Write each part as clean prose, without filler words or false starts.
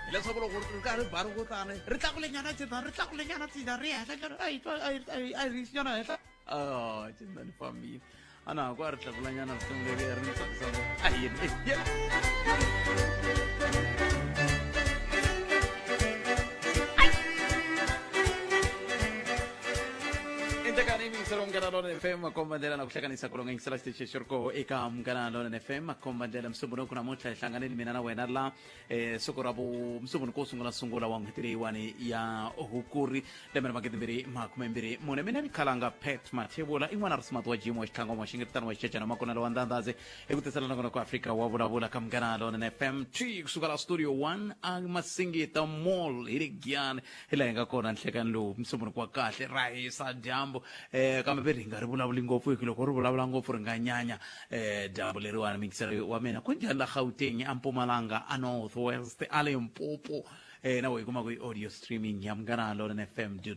Hileswaku loko ri karhi ri ba ri kutani ri tlakulenyana cina, ri tlakulenyana cina, ri henhla nyana, a yi twa a yi a yi ri nyana henhla. Oh, cina ni fambile. A na ha ku a ri tlakulanyana risimu leri ri ni tsakisa ngopfu. A hi yeni. Eh, yeah. Entekani yingisela Munghana Lonene FM, makomba ndlela na ku hlanganisa ku longa yingisela xitichi xi ri koho eka Munghana Lonene FM, makomba ndlela. Musumbhunuku namuntlha hi hlanganile mina na wena la siku ra vu musumbhunuku wo sungula sungula wa n'hweti leyiwani ya Hukuri lembe ra 2024. Mina ni khalanga Pat Mathebula i n'wana risimati wa Jim wa xitlhango wa xingiritano wa xicecana makonelo wa ndandhazi hi ku tisela nongonoko Afrika wa vulavula ka Munghana Lonene FM 3 kusuka la studio 1 a Masingita Mall hi le Giyani, hi laha hi nga kona nhlekani lowu musumbhunuku wa kahle ra hisa dyambu, kambe ve ri hi nga ri vulavuli ngopfu hi ku loko ri vulavula ngopfu ri nga nyanya dyambu leriwani. Mingiseri wa mina, ku njhani la Gauteng, a Mpumalanga, a North West, a Limpopo? Na we hi kuma ku i audio streaming ya Munghana Lonene FM co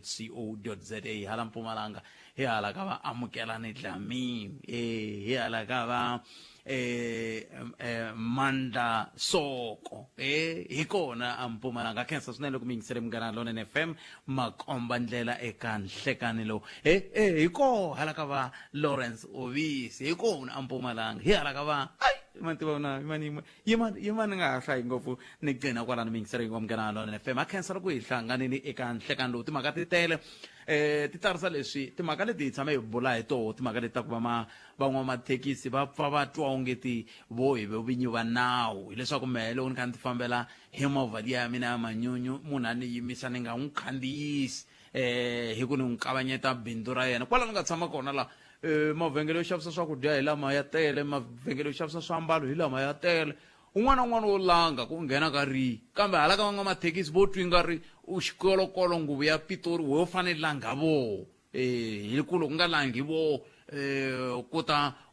za. Hala Mpumalanga hi hala ka va Amukelani Dlamini, hi hala ka va Mandla Soko, hi kona a Mpumalanga. Khensa swinene loko mi yingisele Munghana Lonene FM, makomba ndlela eka nhlekani lowu. Hi koho hala ka va Lawrence Ovisi, hi kona a Mpumalanga, hi hala ka va ai ma tiva na mani yima yima ni nga ha hlayi ngopfu, ni gcina kwalano. Miyingiselo wa Munghana Lonene FM, a khensa loko hi hlanganini eka nhlekani lowu. Timhaka ti tele, ti tarisa leswi timhaka leti hi tshame hi bula hi toho, timhaka leti ta ku va ma van'wamathekisi va pfa va twa onge ti vo hi vinyi va nawu, hileswaku mehe loko ni kha ni ti fambela hi movha liya ya mina ya manyunyu, munhu a ni yimisa ni nga n'wi khandziyisi, hi ku ni n'wi kavanyeta bindzu ra yena. Kwala ni nga tshama kona la, mavhengele yo xavisa swakudya hi lama ya tele, mavhengele yo xavisa swiambalo hi lama ya tele, un'wana na un'wana wo langa ku nghena ka rihi, kambe hala ka van'wamathekisi vo twi nga ri u xikolokolo nguvu ya Pitori, wo fanele langha voho, hi ku loko nga langhi vo,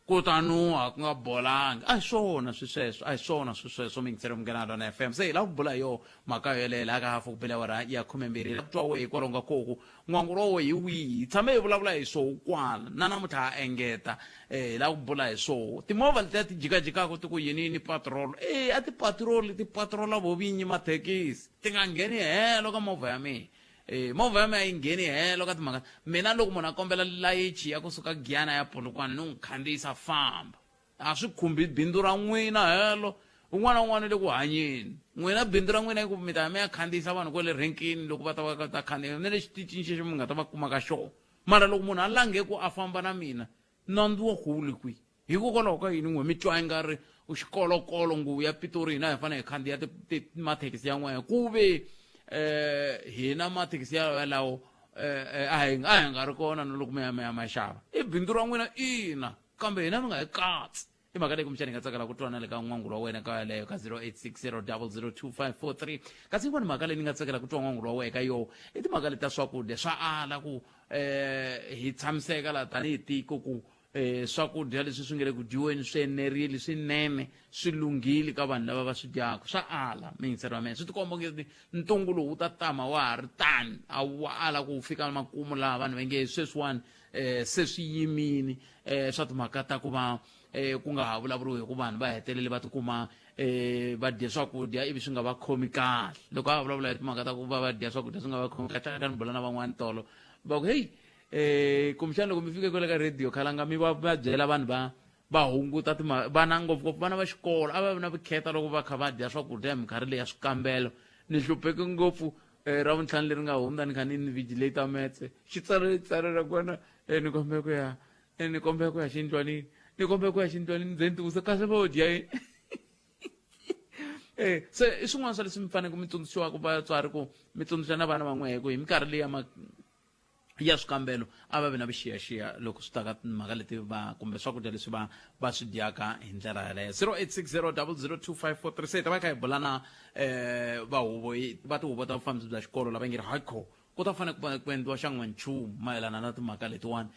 ku ta nuha ku nga bolangi. A hi swona swi sweswo, a hi swona swi sweswo. Mingiselo Munghana Lona FM, se hi lava ku bula hi yoho mhaka yo yeleyo laha ka hafu ku bela awara ya 12. Hi lava ku twa wehe hikwalaho nga koku n'wangu wa wehe hi wihi. Hi tshame hi vulavula hi swoho kwala na namuntlha ha engeta, hi lava ku bula hi swoho timovha letiya ti jikajikaka ti ku yini yini patrol. A ti patrol ti patrola vo vinyi mathekisi, ti nga ngheni helo ka movha ya mina. Movha ya mina yi ngheni helo ka timhaka mina. Loko munhu a kombela layichi ya kusuka Giyani ya Polokwane, ni n'wi khandziyisa famba, a swi khumbi bindzu ra n'wina helo. Un'wana na un'wana le ku hanyeni, n'wina bindzu ra n'wina i ku mi ta ya mi ya khandziyisa vanhu kwale renkini loko va ta va ta khandziya na le xitichini xexo mi nga ta va kuma ka xona. Mara loko munhu a langhe ku a famba na mina, nandzu wa ku wu le kwihi? Hikokwalaho ka yini n'we mi twa i nga ri u xikolokolo nguvu ya Pitori, hina hi fanele hi khandziya mathekisi ya n'wehe, ku ve hina mathekisi ya yalawo a hi nga ri kona na loko mi ya mi ya ma xava? I bindzu ra n'wina ina, kambe hina mi nga hi katsi. I mhaka leyi kumbexana hi nga tsakela ku twa na le ka n'wangulo wa wena ka yaleyo ka 0860002543. Kasi yin'wana mhaka leyi ni nga tsakela ku twa n'wangulo wa wena ka yoho i timhaka leti ta swakudya. Swa ala ku hi tshamiseka laha tanihi tiko ku swakudya leswi swi nga le ku dyiweni swi enerile swinene, swi lunghile ka vanhu lava va swi dyaka. Swa ala miyingiselo wa mina, swi tikomba onge ntungu lowu wu ta tama wa ha ri tani, a wa ala ku fika makumu laha vanhu va nge sweswiwani se swi yimini, swa timhaka ta ku va ku nga ha vulavuriwi hi ku vanhu va hetelele va tikuma va dye swakudya ivi swi nga va khomi kahle. Loko a vulavula hi timhaka ta ku va va dya swakudya swi nga va khomi kahle, ka ni bula na van'wani tolo va ku heyi, kumbexana loko mi fike kwale ka radio khalanga mi va va byela vanhu va va hunguta vana, ngopfungopfu vana va xikolo, a va vi na vukheta loko va kha va dya swakudya hi minkarhi leyi ya swikambelo. Ni hlupheke ngopfu ra vuntlhanu leri nga hundza ni kha ni invigilate metse xitsalo lexitsalo ra kona, ni kombela ku ya, ni kombela ku ya xindlwanini, ni kombela ku ya xindlwanini, nze ni tivutisa kahle va dya yini. Se i swin'wana swa leswi mi faneleke mi tsundzuxiwaka vatswari ku mi tsundzuxa na vana van'we hi ku hi minkarhi leyi ya ma ya swikambelo a va vi na vuxiyaxiya loko swi ta ka timhaka leti va kumbe swakudya leswi va va swi dyaka hi ndlela yaleyo. 0860002543. Se hi ta va hi kha hi bula na vahuvo va tihuvo ta vufambisi bya xikolo lava nge ri haco ku ta fanele ku va ku endliwa xa n'wanchumu mayelana na timhaka letiwani,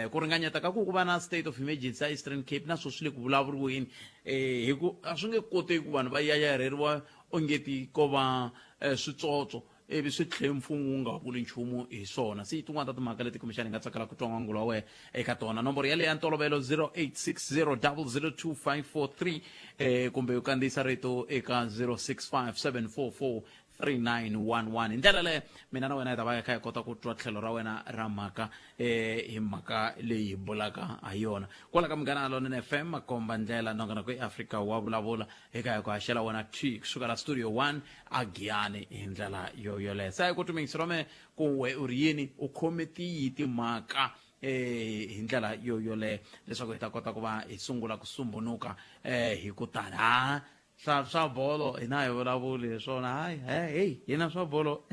ku ringanyeta ka ku ku va na state of emergency a Eastern Cape na swo swi le ku vulavuriweni, hi ku a swi nge koteki ku vanhu va yayarheriwa ongeti ko va switsotso. Ivi swi tlhe mfumo wu nga vuli nchumu hi swona. Se i tin'wana ta timhaka leti kumbexana hi nga tsakela ku twa n'wangulo wa wena eka tona. Nomboro yaleyo ya ntolovelo 0860002543 kumbe u kandziyisa rito eka 065744 3911. Hi ndlela yaleyo mina na wena hi ta va hi kha hi kota ku twa tlhelo ra wena ra mhaka hi mhaka leyi hi bulaka ha yona kwala ka Munghana Lonene FM. Makomba ndlela nongonoko eAfrika wa vulavula hi ka hi ku haxela wona t kusuka la studio 1 a Giyani hi ndlela yo yoleyo. Se a hi ku tumingisi rome ku we u ri yini, u khome tiyi timhaka hi ndlela yo yoleyo leswaku hi ta kota ku va hi sungula ku sumbunuka hi ku tala. Ha swa bolo hina hi vulavuli hi swona. Hayi, hey, hina swa bolo,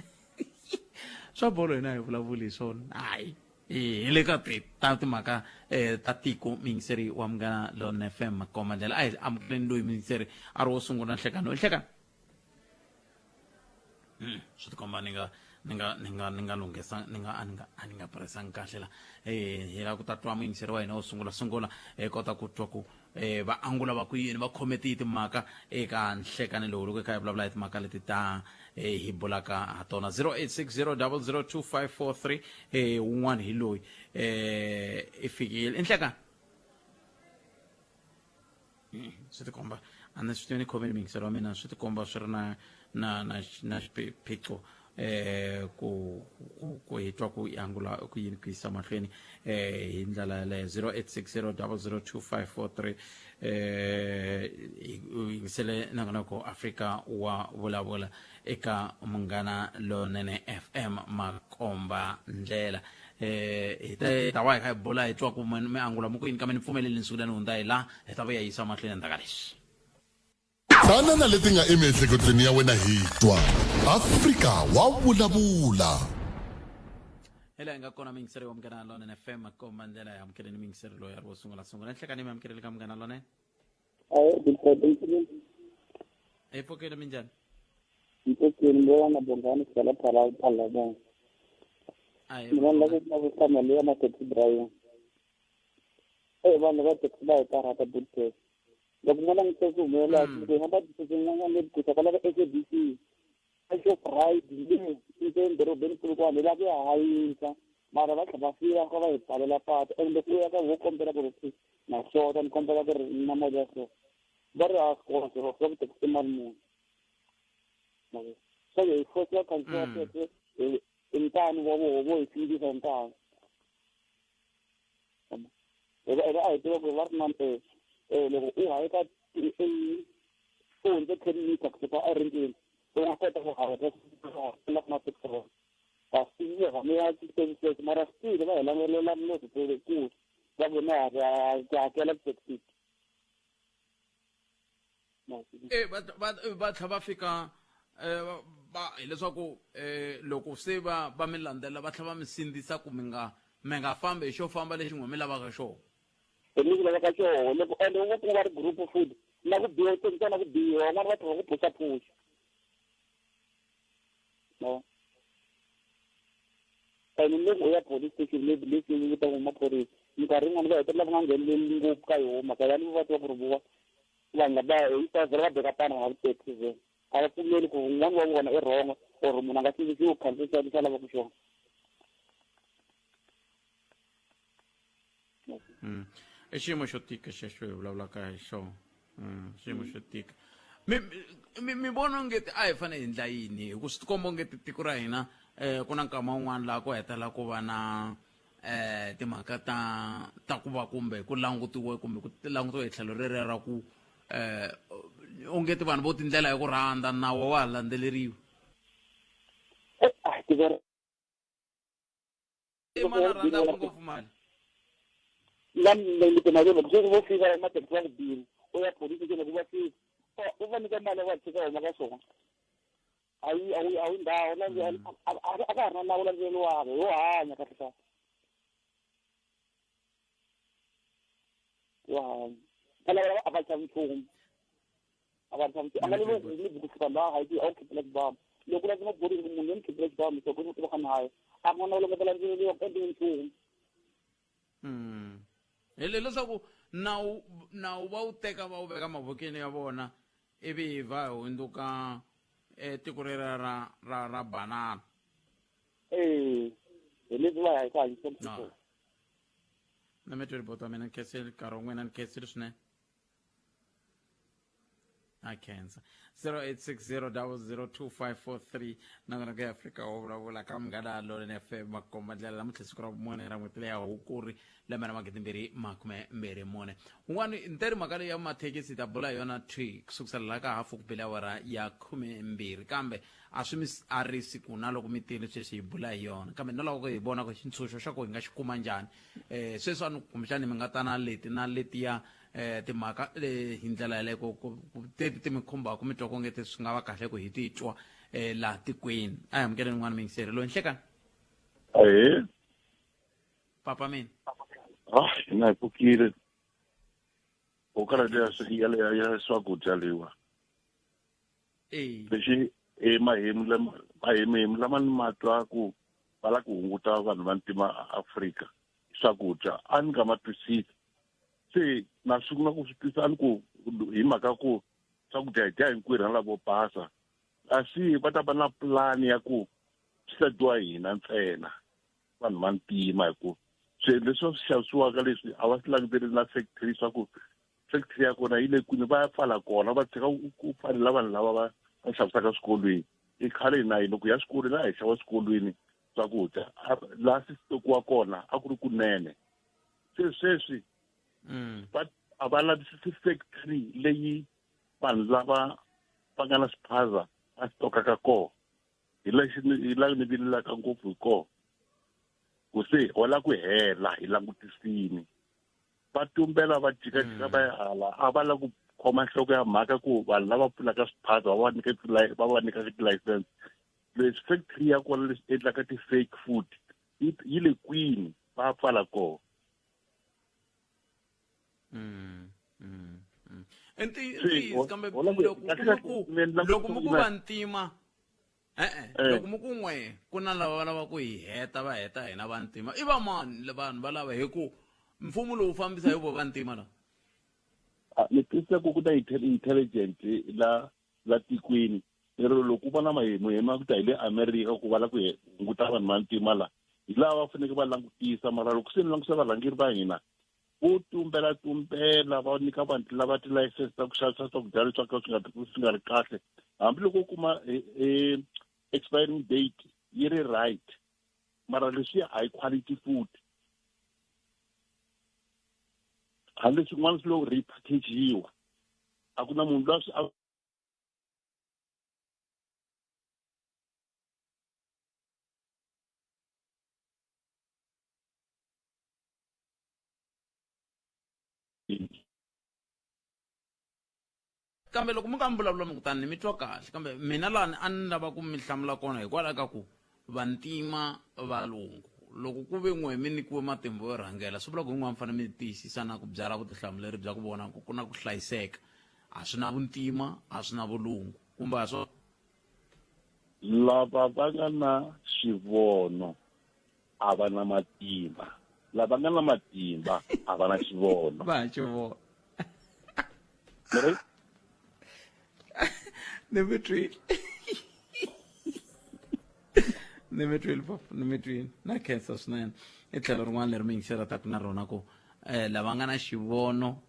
swa bolo hina hi vulavuli hi swona. Hayi, hi le ka ta timhaka ta tiko. Muyingiseri wa Munghana Lonene FM, Makomba ndlela, a hi amukeleni loyi muyingiseri a ri wo sungula. Nhlekano, nhlekani. Swi tikomba ni nga ni nga ni nga ni nga lunghisa, ni nga a ni nga a ni nga presanga kahle la. Hi lava ku ta twa muyingiseri wa hina wo sungula sungula, hi kota ku twa ku va angula va ku yini, va khome tihi timhaka eka nhlekani lowu loko hi kha hi vulavula hi timhaka leti ta hi bulaka ha tona. 0860002543. Wun'wana hi loyi i fikile i nhlekani. Swi tikomba a ni swi tivi, ni khomeni muyingiseri wa mina, swi tikomba swi ri na xiphiqo ku ku hi twa ku i angula ku yini ku yisa mahlweni hi ndlela yaleyo. 0860002543. Yingisele nongonoko Afrika wa vulavula eka Munghana Lonene FM, Makomba ndlela. Hi ta va hi kha hi bula, hi twa ku mi angula mu ku yini, kambe ni pfumeleli ni sungula ni hundza hi laha hi ta vuya yisa mahlweni endzhaku ka leswi. Tana na leti nga emiehleketweni ya wena hi twa Afrika wa vulavula. Hi laha hi nga kona muyingiseri wa Munghana Lonene FM, Makomba ndlela. Hi amukeleni muyingiseri loyi a ri wo sungula sungula. Nhlekani, mi amukeleli ka Munghana Lonene. Hi pfukile, minjhani? Mpfukeni lowa na Bongani Sigala Phala Phala Bonga. Mina ni lava ku vulavula leya ma taxi driver. Vanhu va taxi va hi karhata buti. Loko mo langutisa swi humelelaka, loko hi famba tithekisi le kusa kwala ka SABC, a Shoprite le ntseni dorobeni Polokwane, hi lava ku ya hayisa mara va tlhela va fika va hi pfalela patu. And loko u ya ka vo kombela ku ri na xota, ni kombela ku ri na mali ya so, va ri a swi kona sweswo, va ku tekise mali muni. So hi fosiwa khandziya taxi hi nkani, wa voho vo hi sindzisa hi nkani. Hi a hi tiva ku va ri na loko u hayeka u hundze 10 meter kusuka erenkeni, u nga kota ku hayeka la ku na petrol, kasi mi ya tithekisi mara still va hi landzelela miloti kule, va ku na ha hakela tithekisi. Va tlhela va fika va hileswaku loko se va mi landzela, va tlhela va mi sindzisa ku mi nga fambi hi xo famba lexi n'we mi lavaka xona. Hi mi lavaka xona loko ende u va ri group food na ku biwa tsekisa na ku biwa, van'wana va tlhela va ku phusha phusha no. And loko u ya police station, maybe leswi yi vitaka maphorisa, minkarhi yin'wana va hetelela va nga ngheneleli ngopfu ka yoho mhaka yani, va tiva ku ri vova vanhu lava hi vhela va beka pana nga vutaxi vhele a va pfumeli ku un'wana wa vona i wrong or munhu a nga sindzisiwi ku khandziyisa lexi a lavaka xona. I xiyimo xo tika xexo hi vulavulaka hi xona. Xiyimo xo tika. Mi vona ongeti a hi fanele hi endla yini, hi ku swi tikomba ongeti tiko ra hina ku na nkama wun'wana laha ku hetelela ku va na timhaka ta ku va kumbe ku langutiwe kumbe ku langutiwe hi tlhelo reriya ra ku ongeti vanhu vo tindlela hi ku rhandza, nawu wa ha landzeleriwi? I mani a rhandzaka ngopfu mali? Loko vo fika mathekisi va ku bile, u ya police station, loko va fika u va nyika mali, va tshika huma ka swona. A yi ndhawu a ka ha ri na nawu landzeleriwaka, ho hanya kahle kahle, ho hanya. Phela a va chavi nchumu, a va chavi nchumu. A nga levi ni ku fika laha hayi a wu khiphela xibamu, loko u landza maphorisa, munhu yo mi khiphela xibamu, so ku tiva kha ni haya a ku na nawu lowu nga ta landzeleriwa ku endliwe nchumu. Hi leswaku nawu va wu teka va wu veka mavokweni ya vona, ivi va hundzuka. tiko rera ra banana. Eh, hi leswi va hi ku hanyisa No. Na mi tweli bota mina ni khensile nkarhi wa n'wina, ni khensile swinene. A khensa 0860002543 nakona ku ya Afrika wo vulavula ka Munghana Lonene FM, makomba ndlela. Namuntlha siku ra vumune ra n'hweti leya Hukuri, lembe ra 2024. Un'wana nteri mhaka leyi ya mathekisi hi ta bula hi yona thwi kusukisela la ka hafu ku bile awara ya 12, kambe a swi mi arisi ku na loko mi tile sweswi hi bula hi yona, kambe no lava ku hi vona ku xintshunxo xa ku hi nga xi kuma njhani. Sweswi a ni kumbexani mi nga ta na leti na letiya timhaka hi ndlela yaleyo ku teti ti mi khumbaka, mi twa ku nge ti swi nga va kahle ku hi titwa laha tikweni. A hi amukeleni n'wana muyingiseri loyi. Nhlekani. Ahee. Papa mina. Ah, hina hi pfukile. O kala ya ya swakudya leyiwa. Lexi e mahemu lama mahemu lama ni ma twa ku va la ku hunguta vanhu va ntima Afrika swakudya, a ni nga ma twisisi. Se na sungula ku swi twisisa, a ni ku hi mhaka ku swakudya hi dya hinkwerhu na lavo basa, kasi va ta va na pulani ya ku swi ta dyiwa hina ntsena vanhu va ntima, hi ku swilo leswi va swi xavisiwaka leswi a va swi languteli na factory, swa ku factory ya kona yi le kwini, va ya pfala kona, va tshika ku pfalela vanhu lava va va xavisaka swikolweni. I khale na hi loko ya swikolweni a hi xava swikolweni swakudya, laha swi stokiwa kona a ku ri kunene. Se sweswi va a va lavisisi factory leyi vanhu lava va nga na swiphaza va stokaka kona. Hi lexi hi la ni vilelaka ngopfu hi kona ku se wa la ku hela hi langutisini, va tumbela, va jikajika, va ya hala, a va la ku khoma nhloko ya mhaka ku vanhu lava pfulaka swiphaza va va nyika va va nyikaka ti-license, leswi factory ya kona leswi endlaka ti-fake food yi le kwini, va pfala kona. I ntiyiso, kambe loko mi ku vantima, e-e, loko mi ku n'we ku na lava va lava ku hi heta, va heta hina vantima, i va mani vanhu va lava? Hi ku mfumo lowu fambisa hi vo vantima lava. Ni twisisa ku ku na intelligent la tikweni lero, loko u vona mahemu ku ta hi le America ku va la ku hunguta vanhu vantima la, hi lava va fanekele va langutisa. Mara loko se ni langutisa varhangeri va hina, vo tumbela tumbela, va nyika vanhu lava tilayisense ta ku xavisa swakudya leswi ka swi nga ri kahle, hambiloko u kuma expiring date yi ri right, mara leswiya a hi quality food, hambi swin'wana swi lo repackagiwa, a ku na munhu loyi a Kambe loko mi nga mi vulavula mi kutani mi twa kahle, kambe mina lani a ni lava ku mi hlamula kona hikwalaho ka ku vantima valungu, loko ku ve n'we mi nyikiwe matimba yo rhangela, swi vula ku hin'wana mi fanele mi tiyisisa na ku byala vutihlamuleri bya ku vona ku ku na ku hlayiseka, a swi na vuntima, a swi na vulungu, kumbe a swo Lava va nga na xivono a va na matimba, lava nga na matimba a va na xivono. Va xivono. Ni mi twile, ni mi twile papa, ni mi twile. Na khensa swinene. I tlhelo rin'wana leri mi yingiselataka na rona ku lava nga na xivono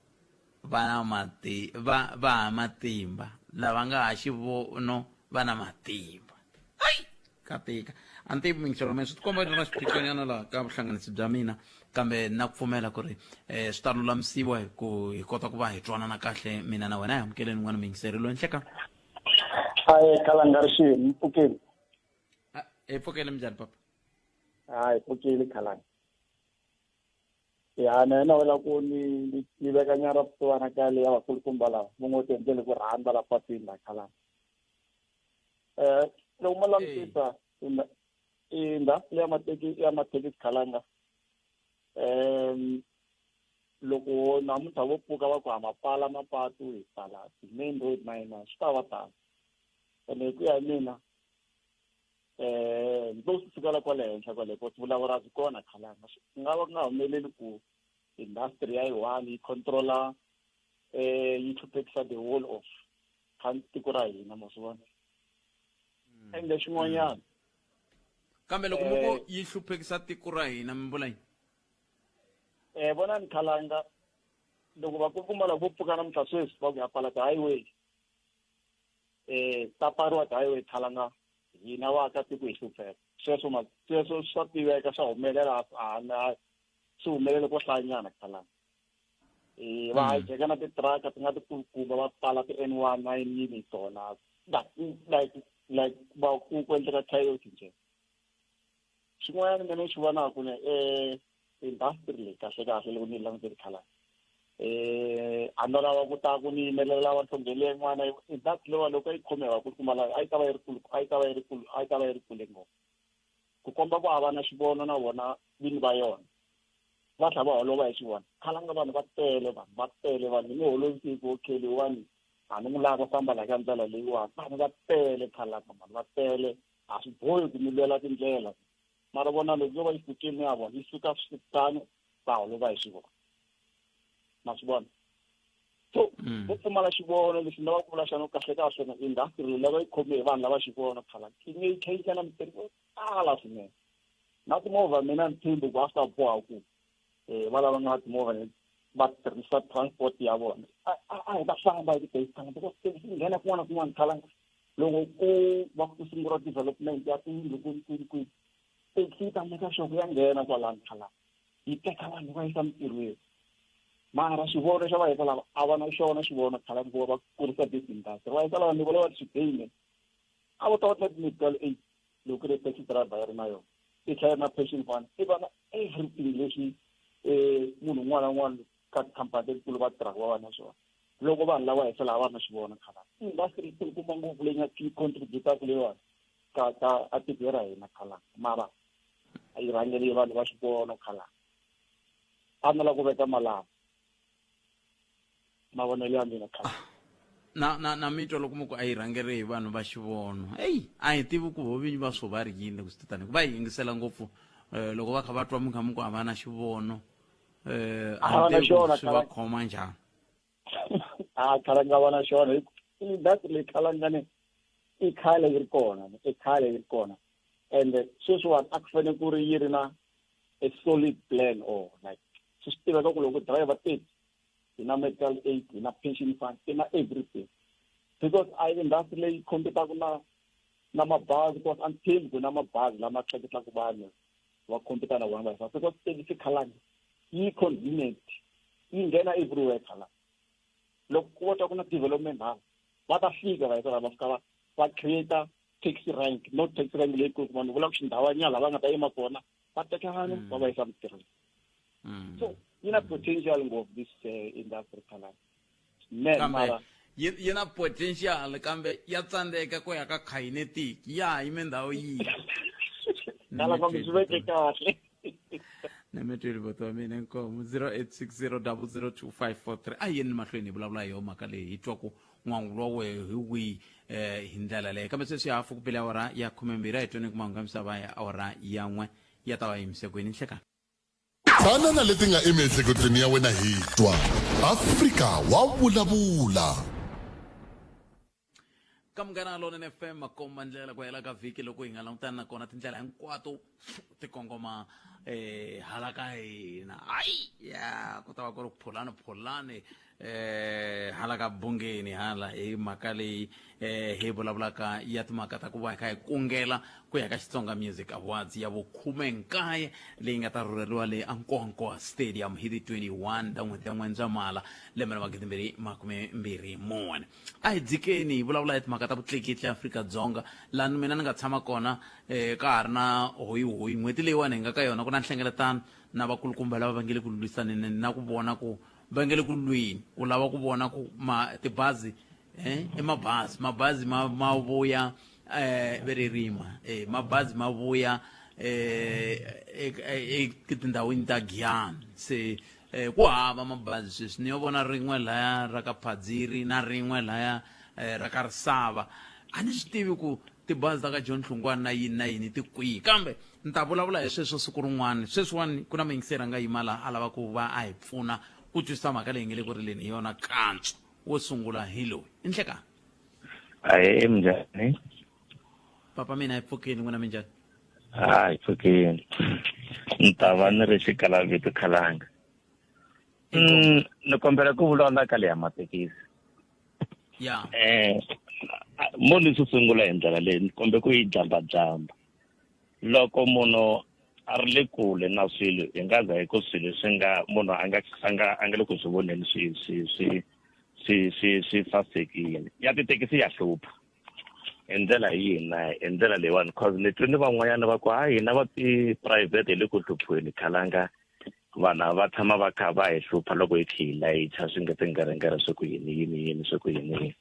va na mati va ha matimba, lava nga ha xivono va na matimba. Ai ka tika, a ni tivi muyingiselo mina, swi tikomba ri na xiphiqonyana laha ka vuhlanganisi bya mina, kambe na ku pfumela ku ri swi ta lulamisiwa hi ku hi kota ku va hi twanana kahle mina na wena. Hi amukeleni n'wana muyingiseri loyi. Nhleka. Hayi, Khalanga, ri xini, mi pfukile? Hi pfukile, minjhani papa? Hayi, pfukile Khalanga. Ya, na yena wela ku ni veka nyara vusiwana ka le ya vakulukumba lava va ngo ti endlele ku rhandza la patwini la, Khalanga. Loko mo langutisa industry ya mateki ya mathekisi, Khalanga, loko namuntlha vo pfuka va ku ha ma pfala mapatu, hi pfala ti-main road na yina, swi ta va tano. Ene hi ku ya hi mina, ni to swi sukela kwale henhla kwale, hikuva vulawuri byi kona, Khalanga. Swi nga va ku nga humeleli ku industry ya yi one yi controla, yi hluphekisa the whole of tiko ra hina, ma swi vona. Ende xin'wanyana. Kambe loko mi ku yi hluphekisa tiko ra hina mi vula yini? Vona Mkhalanga, loko va kukuma loko vo pfuka namuntlha sweswi va ku ya pfala ti-highway, ta pfariwa ti-highway Khalanga, hina vaakatiko hi hlupheka. Sweswo ma sweswo swa tiveka swa humelela a na swi humelele ko hlayanyana Khalanga. Va hijeka na titiraka ti nga tikulukumba va pfala ti-N one na yini yini hi tona, like va ku ku endleka chaos njhe. Xin'wanyana mina ni xi vonaka ne industry leyi kahle kahle loko ni yi langutile Khalanga, a no lava ku ta ku ni yimelela va nhlonge leyin'wana industry leyiwa loko yi khome vakulukumba lava a yi ta va yi ri kulu, a yi ta va yi ri kulu, a yi ta va yi ri kule ngopfu. Ku komba ku a va na xivono na vona vini va yona, va tlhela va holova hi xivona. Khalanga vanhu va tele, vanhu va tele, vanhu ni nge holovisi hi ku okay leyiwani a ni n'wi lava ku famba la ka ndlela leyiwani. Vanhu va tele Khalanga, vanhu va tele, a swi bohi ku mi lwela tindlela. Mara vona loko yo va yi sukile ya vona yi suka swi tano va holova hi xivona. Ma swi vona? So vo pfumala xivono lexi ni lava ku vula xona kahle kahle na industry leyi lava yi khome hi vanhu lava xivono Khalanga yi nge yi kha yi na mintirho yo tala swinene. Na timovha mina ni tshembi ku a swi ta boha ku va lava nga na timovha va tirhisa transport ya vona. A hi ta famba hi ti-taxi Khalanga because taxi yi nghena kun'wana na kun'wana Khalanga. Loko ku va ku sunguriwa development ya tiyindlu kwini kwini kwini, taxi yi ta make sure ku ya nghena kwalano Khalanga, yi teka vanhu va yisa mintirhweni. Mara xivono xa vahisa lava a va na xona xivono Khalanga ku va va kurisa this industry. Vahisa lava ni vula va today ne a vo ta va na ti-medical aid loko ku ri taxi driver yi ri na yona, yi tlhela yi ri na pension fund, yi va na everything leswi munhu un'wana na un'wana ka tikhampani letikulu va tirhaka va va na swona. Loko vanhu lava hisa lava va ri na xivono Khalanga, industry yi kulukumba ngopfu leyi nga yi contributaka leyiwani ka ka a tiko ra hina Khalanga, mara a yi rhangeli hi vanhu va xivono Khalanga. A ni lava ku veka malama mavonelo ya mina Khalanga. Na mi twa loko mi ku a yi rhangeri hi vanhu va xivono. Eyi a hi tivi ku vo vinyi va swo va ri yini loko swi tani, va yi yingisela ngopfu loko va kha va twa mi kha mi ku a va na xivono, a A va ni na tivi ku xona swi va Khalanga. khoma njhani. A Khalanga va na xona hi industry leyi Khalanga ni i khale yi ri kona, i khale yi ri kona, ende sweswiwani a ku fanele ku ri yi ri na a solid plan or like swi swi tiveka ku loko driver taxi hi na medical aid, hi na pension fund, i na everything, because a yi industry leyi competaka na mabazi, because a ni tshembi ku na mabazi lama tleketlaka vanhu va competa na vona va, because taxi Khalanga yi convenient, yi nghena everywhere Khalanga. Loko ku va twa ku na development hala va ta fika va heta va fika va create taxi rank, not taxi rank leyi kulu, vanhu vula ku xindhawanyana laha va nga ta yima kona va teka vanhu va va yisa mintirhweni. So yi na potential ngopfu this industry Khalanga man. Kambe mara yi na potential kambe ya tsandzeka ku ya ka kinetic ya ha yime ndhawu yihi. Khalanga mi swi veke kahle. Na mi tweli voto wa mina inkomu 0860002543. A hi yeni mahlweni hi vulavula hi yo mhaka leyi hi twa ku n'wangulo wa wehe hi wihi hi ndlela leyi. Kambe sweswi hafu ku bile awara ya 12, a hi tweni ku mahungu ya misava ya awara ya 1 ya ta va yimise kwini. Nhlekani. Tana na leti nga emiehleketweni ya wena hi twa Afrika wa vulavula. Ka Munghana Lonene FM, makomba ndlela ku hela ka vhiki loko hi nga langutana na kona tindlela hinkwato ti kongoma hala ka hina. Hayi ya ku ta va ku ri phulani phulani hala ka bungeni hala hi mhaka leyi hi vulavulaka ya timhaka ta ku va hi kha hi kungela ku ya ka Xitsonga Music Awards ya vukhume-nkaye leyi nga ta rhurheriwa le Ankoankoa Stadium hi ti 21 ta n'hweti ya N'wendzamhala lembe ra 2024. A hi dzikeni hi vulavula hi timhaka ta vutleketli Afrika-Dzonga laha mina ni nga tshama kona ka ha ri na hoyihoyi n'hweti leyiwani hi nga ka yona ku na nhlengeletano na vakulukumba lava va nge le ku lwisaneni na ku vona ku va nge le ku lweni ku lava ku vona ku ma tibazi i mabazi mabazi ma ma vuya ve ri rima mabazi ma vuya etindhawini ta Giyani. Se ku hava mabazi sweswi, ni yo vona rin'we laya ra ka Phadziri na rin'we laya ra ka Risava. A ni swi tivi ku tibazi ta ka John Hlungwani na yini na yini ti kwihi, kambe ni ta vulavula hi sweswo siku rin'wana. Sweswiwani ku na muyingiseri a nga yima laha a lava ku va a hi pfuna ku twisisa mhaka leyi nge le ku rileni hi yona. Kantswa wo sungula hi loyi i nhlekani. Ahee, minjhani? Papa mina hi pfukile n'wina minjhani? Hayi pfukile. Ni ta va ni ri xikalavito khalanga. Ni kombela ku vulavula ka leya mathekisi. Ya. Mo ni swi sungula hi ndlela leyi ni kombe ku yi jamba-jamba. Loko munhu a ri le kule na swilo hi nga za hi ku swilo swi nga munhu a nga a nga a nga le ku swi voneni swi swi swi swi swi swi sasekile. Ya tithekisi ya hlupha. Hi ndlela yihi na hi ndlela leyiwani cause ni twe ni van'wanyana va ku ha hina va ti-private hi le ku hluphiweni khalanga vanhu va tshama va kha va hi hlupha loko hi kha hi layicha swi nga tingerengere swi ku yini yini yini swi ku yini yini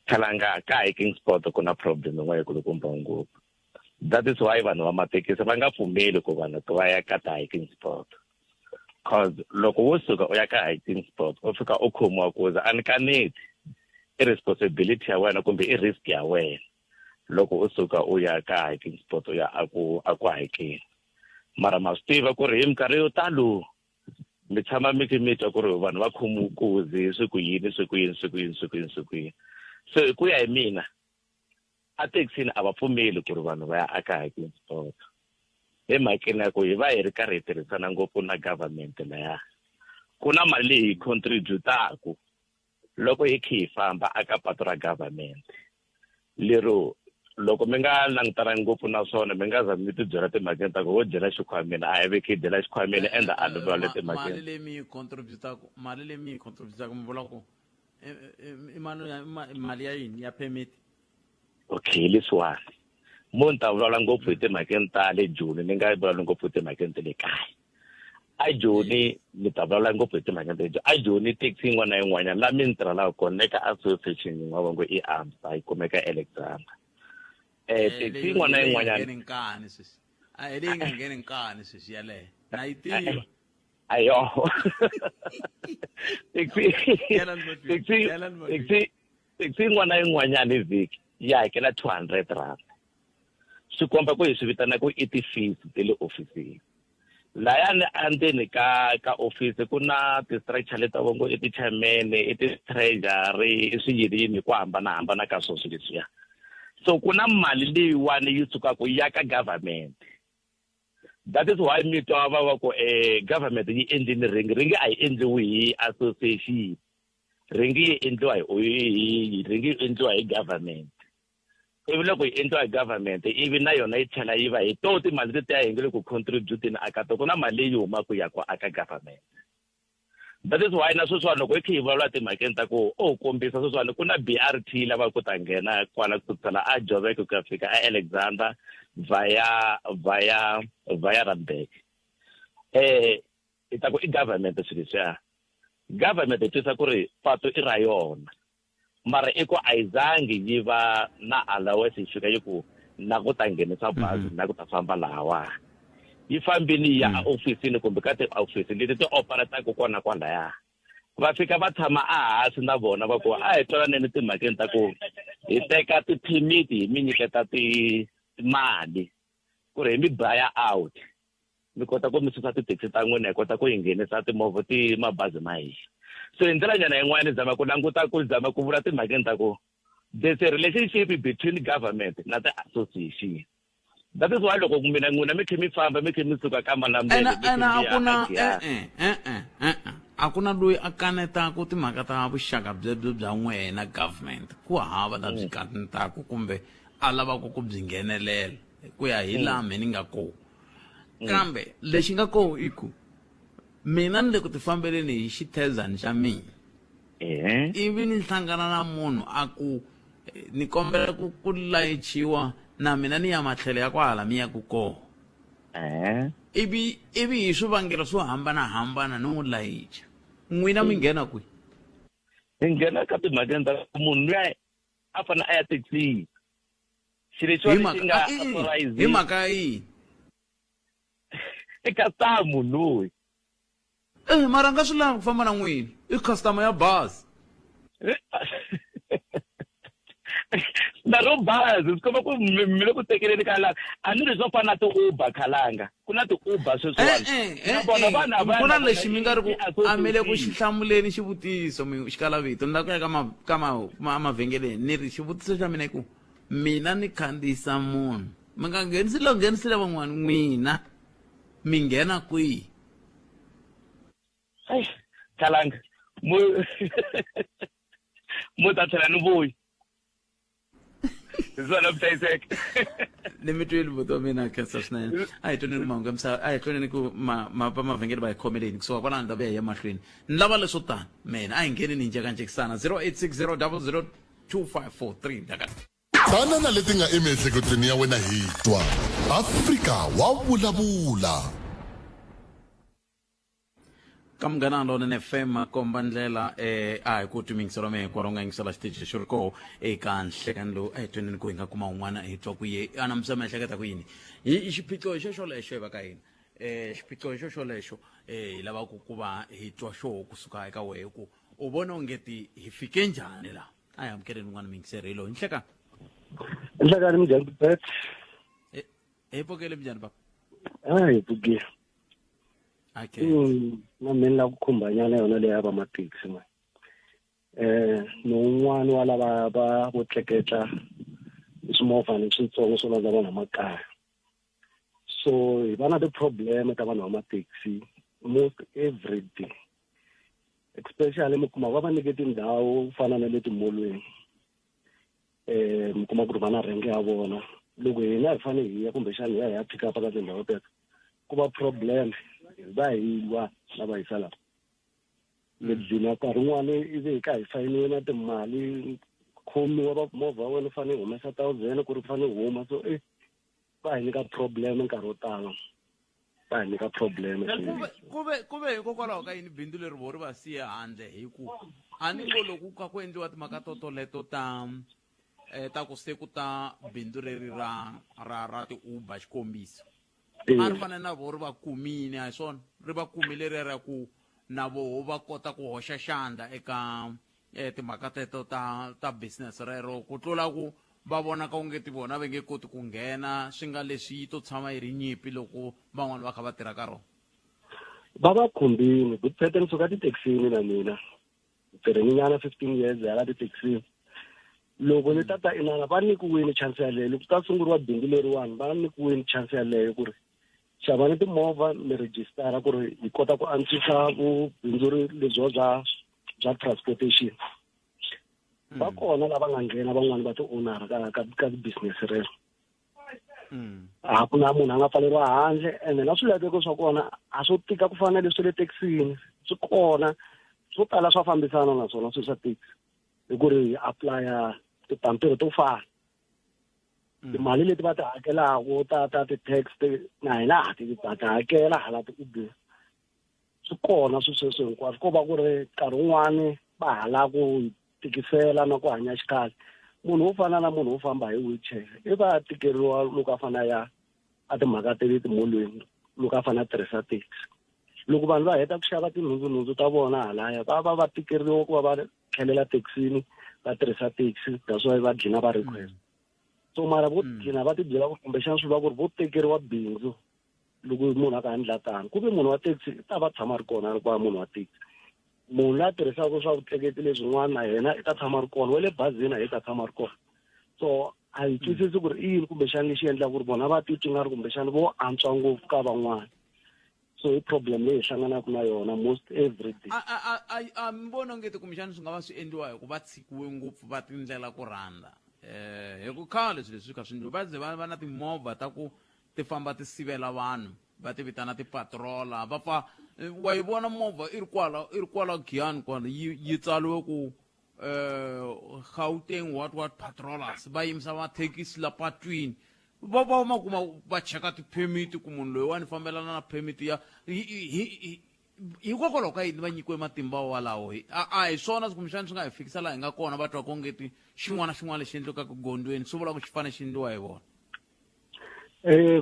khalanga ka hiking spot ku na problem yin'wana yikulukumba ngopfu. That is why vanhu va mathekisi va nga pfumeli ku vanhu va ya ka ti-hiking spot, cause loko wo suka u ya ka hiking spot u fika u khomiwa kuza a ni kaneti i responsibility ya wena kumbe i risk ya wena loko u suka u ya ka hiking spot u ya a ku hikeni. Mara ma swi tiva ku ri hi minkarhi yo talo mi tshama mi kha mi twa ku ri vanhu va khomiwe nkuzi swi ku yini swi ku yini swi ku yini swi ku yini swi ku yini. So hi ku ya hi mina a thekisini a va pfumeli ku ri vanhu va ya aka hiking spot hi mhakeni ya ku hi va hi ri karhi hi tirhisana ngopfu na government laya. Ku na mali leyi hi contributaku loko hi kha hi famba aka patu ra government lero loko mi nga langutanangi ngopfu na swona mi nga za mi ti byela timhakeni ta ku ho dyela xikhwameni a hi veki hi dyela xikhwameni ende a ni vulavuli timhakeni. Mali leyi mi yi contributaku, mali leyi mi yi contributaku mi vula ku i mali ya yini ya permit? Okay, leswiwani mo ni ta vulavula ngopfu hi timhakeni ta le Joni, ni nga vulavuli ngopfu hi timhakeni ta le kaya. A Joni ni ta vulavula ngopfu hi timhakeni ta le Joni. A Joni taxi yin'wana na yin'wanyana laha mi ni tirhelaka kona eka association yin'wana va ngo i AMSA yi kumeka Alexander. Taxi yin'wana na yin'wanyana leyi nkani sweswi. A hi leyi nga ngheni nkani sweswi yaleyo. Na yi tiva. Ayo. Taxi taxi taxi taxi yin'wana na yin'wanyana hi vhiki yi hakela 200 rand. Swi komba ku hi swi vitana ku i ti-fees ta le ofisini. Layani endzeni ka office ku na ti-structure leti va ngo i ti-chairman, i ti-treasury, i swi yini yini hi ku hambanahambana ka swona swilo leswiya. So ku na mali leyiwani yi sukaka yi ya ka government. That is why mi twa va va ku government yi endlile ringi, ringi a yi endliwi hi association, ringi yi endliwa hi ringi yi endliwa hi government. Ivi loko yi endliwa hi government ivi na yona yi tlhela yi va hi to timali tetiya hi nge le ku contributeni aka to ku na mali leyi humaka ya ku aka government. That is why na sweswiwani loko hi kha hi vulavula timhakeni ta ku o kombisa sweswiwani ku na BRT lava ku ta nghena kwala ku sukela a Joburg ku ya fika a Alexander via via via Randburg. Hi ta ku i government swilo leswiya. Government hi twisa ku ri patu i ra yona. Mara i ku a yi zangi yi va na allowance yi fika yi ku na ku ta nghenisa bazi na ku ta famba lahawa. Yi fambile yi ya ofisini kumbe ka tiofisi leti ti operataka kona kwalaya. Va fika va tshama ehansi na vona va ku a hi twananeni timhakeni ta ku hi teka ti-permit hi mi nyiketa timali ku ri hi mi buyer out mi kota ku mi susa ti-taxi ta n'wina hi kota ku yi nghenisa timovha ti mabazi ma hina. So hi ndlela nyana yin'wana ni zama ku languta ku zama ku vula timhakeni ta ku there's a relationship between government na ti-association. That is why loko mina n'wina mi kha mi famba mi kha mi suka ka Malamulele mi kha Ena mi a ya ku na a e-e e-e e-e a ku na loyi a kanetaka timhaka ta vuxaka byebyo bya n'wehe na government ku hava la byi kanetaka kumbe a lavaka ku byi nghenelela ku ya hi laha me ni nga kona. Kambe lexi nga kona i ku mina ni le ku tifambeleni hi xithezani xa mina ivi ni hlangana na munhu a ku ni kombela ku layichiwa na mina ni ya matlhelo ya kwahala mi yaku kona. Ivi ivi hi swivangelo swo hambanahambana ni n'wi layicha. N'wina mi nghena kwihi? Hi nghena ka timhakeni ta ku munhu luya a fanele a ya thekisini. Xilo lexiwani xi nga Hi mhaka ya yini? I customer munhu loyi. Mara a nga swi lavi ku famba na n'wina, i customer ya bazi. Na ro bazi swi komba ku mi le ku tekeleni ka laha a ni ri swo fana na ti-Uber khalanga ku na ti-Uber sweswiwani na vona vanhu a ku na lexi mi nga ri ku a mi le ku xi hlamuleni xivutiso mi xikalavito ni lava ku ya ka ma ka ma mavhengeleni ni ri xivutiso xa mina i ku. Mina ni khandziyisa munhu, mi nga nghenisi lo nghenisile van'wana, n'wina mi nghena kwihi? Ai, Khalanga mu mu ta tlhela ni vuyi hi swona ku hlayiseka. Ni mi twile buti wa mina, khensa swinene. A hi twaneni mahungu ya misava, a hi twaneni ku ma ma va mavhengele va hi khomeleni kusuka kwalano ta vuya hi ya mahlweni. Ni lava leswo tani mina, a hi ngheneni hi njhekanjhekisana 0860 00 2543 daka. Tana na leti nga emiehleketweni ya wena hi twa. Afrika wa vulavula. Ka Munghana Lonene FM makomba ndlela a hi ku twi mingiselo mehe kwala u nga yingisela xitichi xi ri koho eka nhlekani lowu. A hi tweneni ku hi nga kuma un'wana hi twa ku ye anamisa miehleketo ku yini hi xiphiqo hi xo xolexo hi va ka hina. Xiphiqo hi xo xolexo hi lava ku ku va hi twa xoho kusuka eka wehe ku u vona ongeti hi fike njhani laha. A hi amukeleni un'wana muyingiseri hi loyi. Nhlekani. Nhlekani, minjhani Bert? Hi pfukile, minjhani baba? A hi pfukile. Okay. Na mina la ku khumbanyana yona leyi ya va mathekisi ma ni un'wana wa lava va vo tleketla swimovha leswitsongo swo landza vanhu makaya, so hi va na ti-problem ta vanhu va mathekisi most every day, especially mi kuma va va nyike tindhawu ku fana na le timolweni, mi kuma ku ri va na rhenge ya vona. Loko hina hi fanele hi ya kumbexana hi ya hi ya pick up ka tindhawu teto, ku va problem, hi va hi lwa na va yisa lava mi dlina nkarhi wun'wani, ivi hi ka hi sayiniwe na timali, khomiwa va ku movha wa wena u fanele humesa thousand ku ri fanele huma, so va hi nyika problem nkarhi wo tala, va hi nyika problem. Kuve hikokwalaho ka yini bindzu leri vo ri va siye handle? Hi ku a ni ngo loko ka ku endliwa timhaka to toleto ta ta ku se ku ta bindzu leri ra ti-Uber, xikombiso, a ri fanele na vo ri va kumile, a hi swona? Ri va kumile leri ra ku na voho va kota ku hoxa xandla eka timhaka teto ta business rero, ku tlula ku va vonaka ongeti vona va nge koti ku nghena, swi nga leswi yi to tshama yi ri nyimpi loko van'wani va kha va tirha ka rona. Va va khumbini buphete. Ni suka tithekisini na mina, tirheni nyana 15 years hala tithekisini. Loko ni tata inana va nyikiwini chance yaleyo, loko ta sunguriwa bindzu leriwani, va nyikiwini chance yaleyo ku ri xavani timovha mi rejistara ku ri hi kota ku antswisa vubindzuri lebyiwa bya transportation. Va kona lava nga nghena, van'wani va ti-owner ka business rero. A ku na munhu a nga pfaleriwa handle, ene na swilaveko swa kona a swo tika ku fana na leswi le thekisini. Swi kona swo tala swa fambisana na swona swilo swa taxi, hi ku ri hi apply-a tipampiri to fana, timali leti va ti hakelaka ta ti-tax na hina ha ti ha ti hakela hala ti-Uber. Swi kona swilo sweswo hinkwaswo, ko va ku ri nkarhi wun'wani va hala ku tikisela na ku hanya xikhale. Munhu wo fana na munhu wo famba hi wheelchair i va tikeriwa loko a fana ya a timhaka ta le timolweni, loko a fanele a tirhisa taxi. Loko vanhu va heta ku xava tinhundzunhundzu ta vona halaya, va va va tikeriwa ku va va tlhelela thekisini va tirhisa taxi. That's why va dlina va request. So mara vo dlina va ti byela ku kumbexana swi vula ku ri vo tekeriwa bindzu. Loko munhu a ka endla tano, ku ve munhu wa taxi i ta va tshama a ri kona, a ri kwa munhu wa taxi. Munhu loyi a tirhisaka swa vutleketli lebyin'wana na yena i ta tshama a ri kona, wa le bazini a yi ta tshama a ri kona. So a hi twisisi ku ri i yini kumbexana lexi endlaka ku ri vona va titwi nga ri kumbexana vo antswa ngopfu ka van'wana. So i problem leyi hi hlanganaka na yona most every day. A mi voni ongeti kumbexana swi nga va swi endliwa hi ku va tshikiwe ngopfu va tindlela ku rhandza? Hi ku khale swilo leswi swi kha swi endliwa, va ze va va na timovha ta ku ti famba ti sivela vanhu, va ti vitana tipatrola, va pfa wa yi vona movha i ri kwala, i ri kwala Giyani kwala, yi tsariwe ku Gauteng what what patrollers, va yimisa mathekisi la patwini, va ma kuma va cheka ti-permit ku munhu loyiwani fambelana na permit ya hikokwalaho ka yini va nyikiwe matimba walawo. A hi swona kumbexana swi nga hi fikisa laha hi nga kona, va twa kongeti xin'wana na xin'wana lexi endlekaka gondzweni swi vula ku xi fanele xi endliwa hi vona.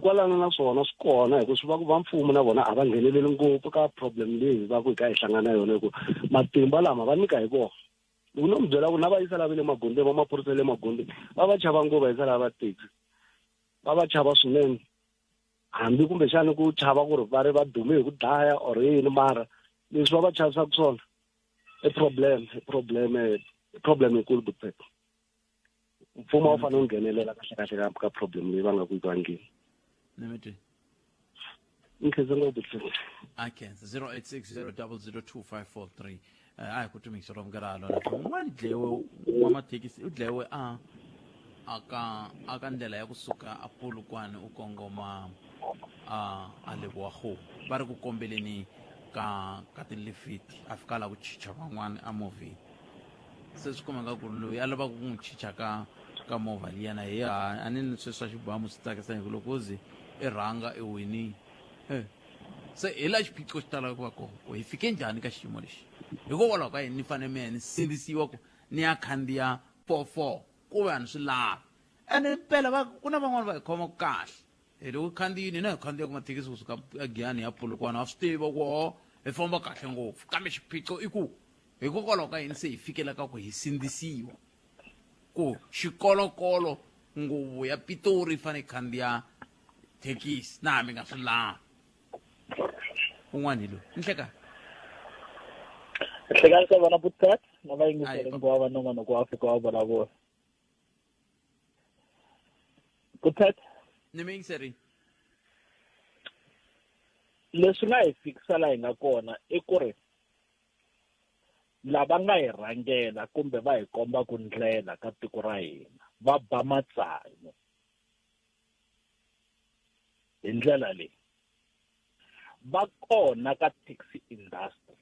Kwalano na swona swi kona, hi ku swi va ku va mfumo na vona a va ngheneleli ngopfu ka problem leyi hi va ku hi ka hi hlangana na yona, hi ku matimba lama va nyika hi vona. Loko no mi byela ku na va yisa lava le magondzweni, va maphorisa le magondzweni va va chava ngopfu, va yisa lava va taxi va va chava swinene, hambi kumbexani ku chava ku ri va ri va dume hi ku dlaya or yini, mara leswi va va chavisaka swona i problem, i problem, i problem yikulu, Butphepha. Mfumo a wu fanele wu nghenelela kahle kahle ka ka problem leyi va nga ku yi vangeni. Ni Ni khensa ngopfu tlhelo. A khensa 0860002543. A hi ku tumikisa ra munghana lona. Un'wana dlayiwe wa mathekisi u dlayiwe a aka aka ndlela ya kusuka a Polokwane u kongoma a a Lebowa-Kgomo va ri ku kombeleni ka ka tilifiti a fika a lava ku chicha van'wana emovheni se swi kumeka ku loyi a lavaka ku n'wi chicha ka ka movha liyana hi ha a ni ni sweswi swa xibamu swi tsakisa hi ku loko wo ze i rhanga i winile e se hi laha xiphiqo xi talaka ku va kona ku hi fike njhani ka xiyimo lexi hikokwalaho ka yini ni fanele mehe ni sindzisiwa ku ni ya khandziya 44 ku ve a ni swi lavi ene mpela va ku na van'wani va hi khomaka kahle hi loko khandziyini hina hi khandziya ku mathekisi kusuka egiyani ya Polokwane wa swi tiva ku ho hi famba kahle ngopfu kambe xiphiqo i ku hikokwalaho ka yini se hi fikela ka ku hi sindzisiwa ku xikolokolo nguvu ya Pitori yi fanele yi khandziya thekisi na hambi nga swi lavi un'wana hi loyi nhlekani. Nhlekani ka vona Butkat na vayingiseri hinkwavo va nongonoko wa Afrika wa vulavula. Butkat. Ni muyingiseri. Leswi nga hi fikisa la hi nga kona i ku ri lava nga hi rhangela kumbe va hi kombaka ndlela ka tiko ra hina va ba matsanyu hi ndlela leyi va kona ka taxi industry.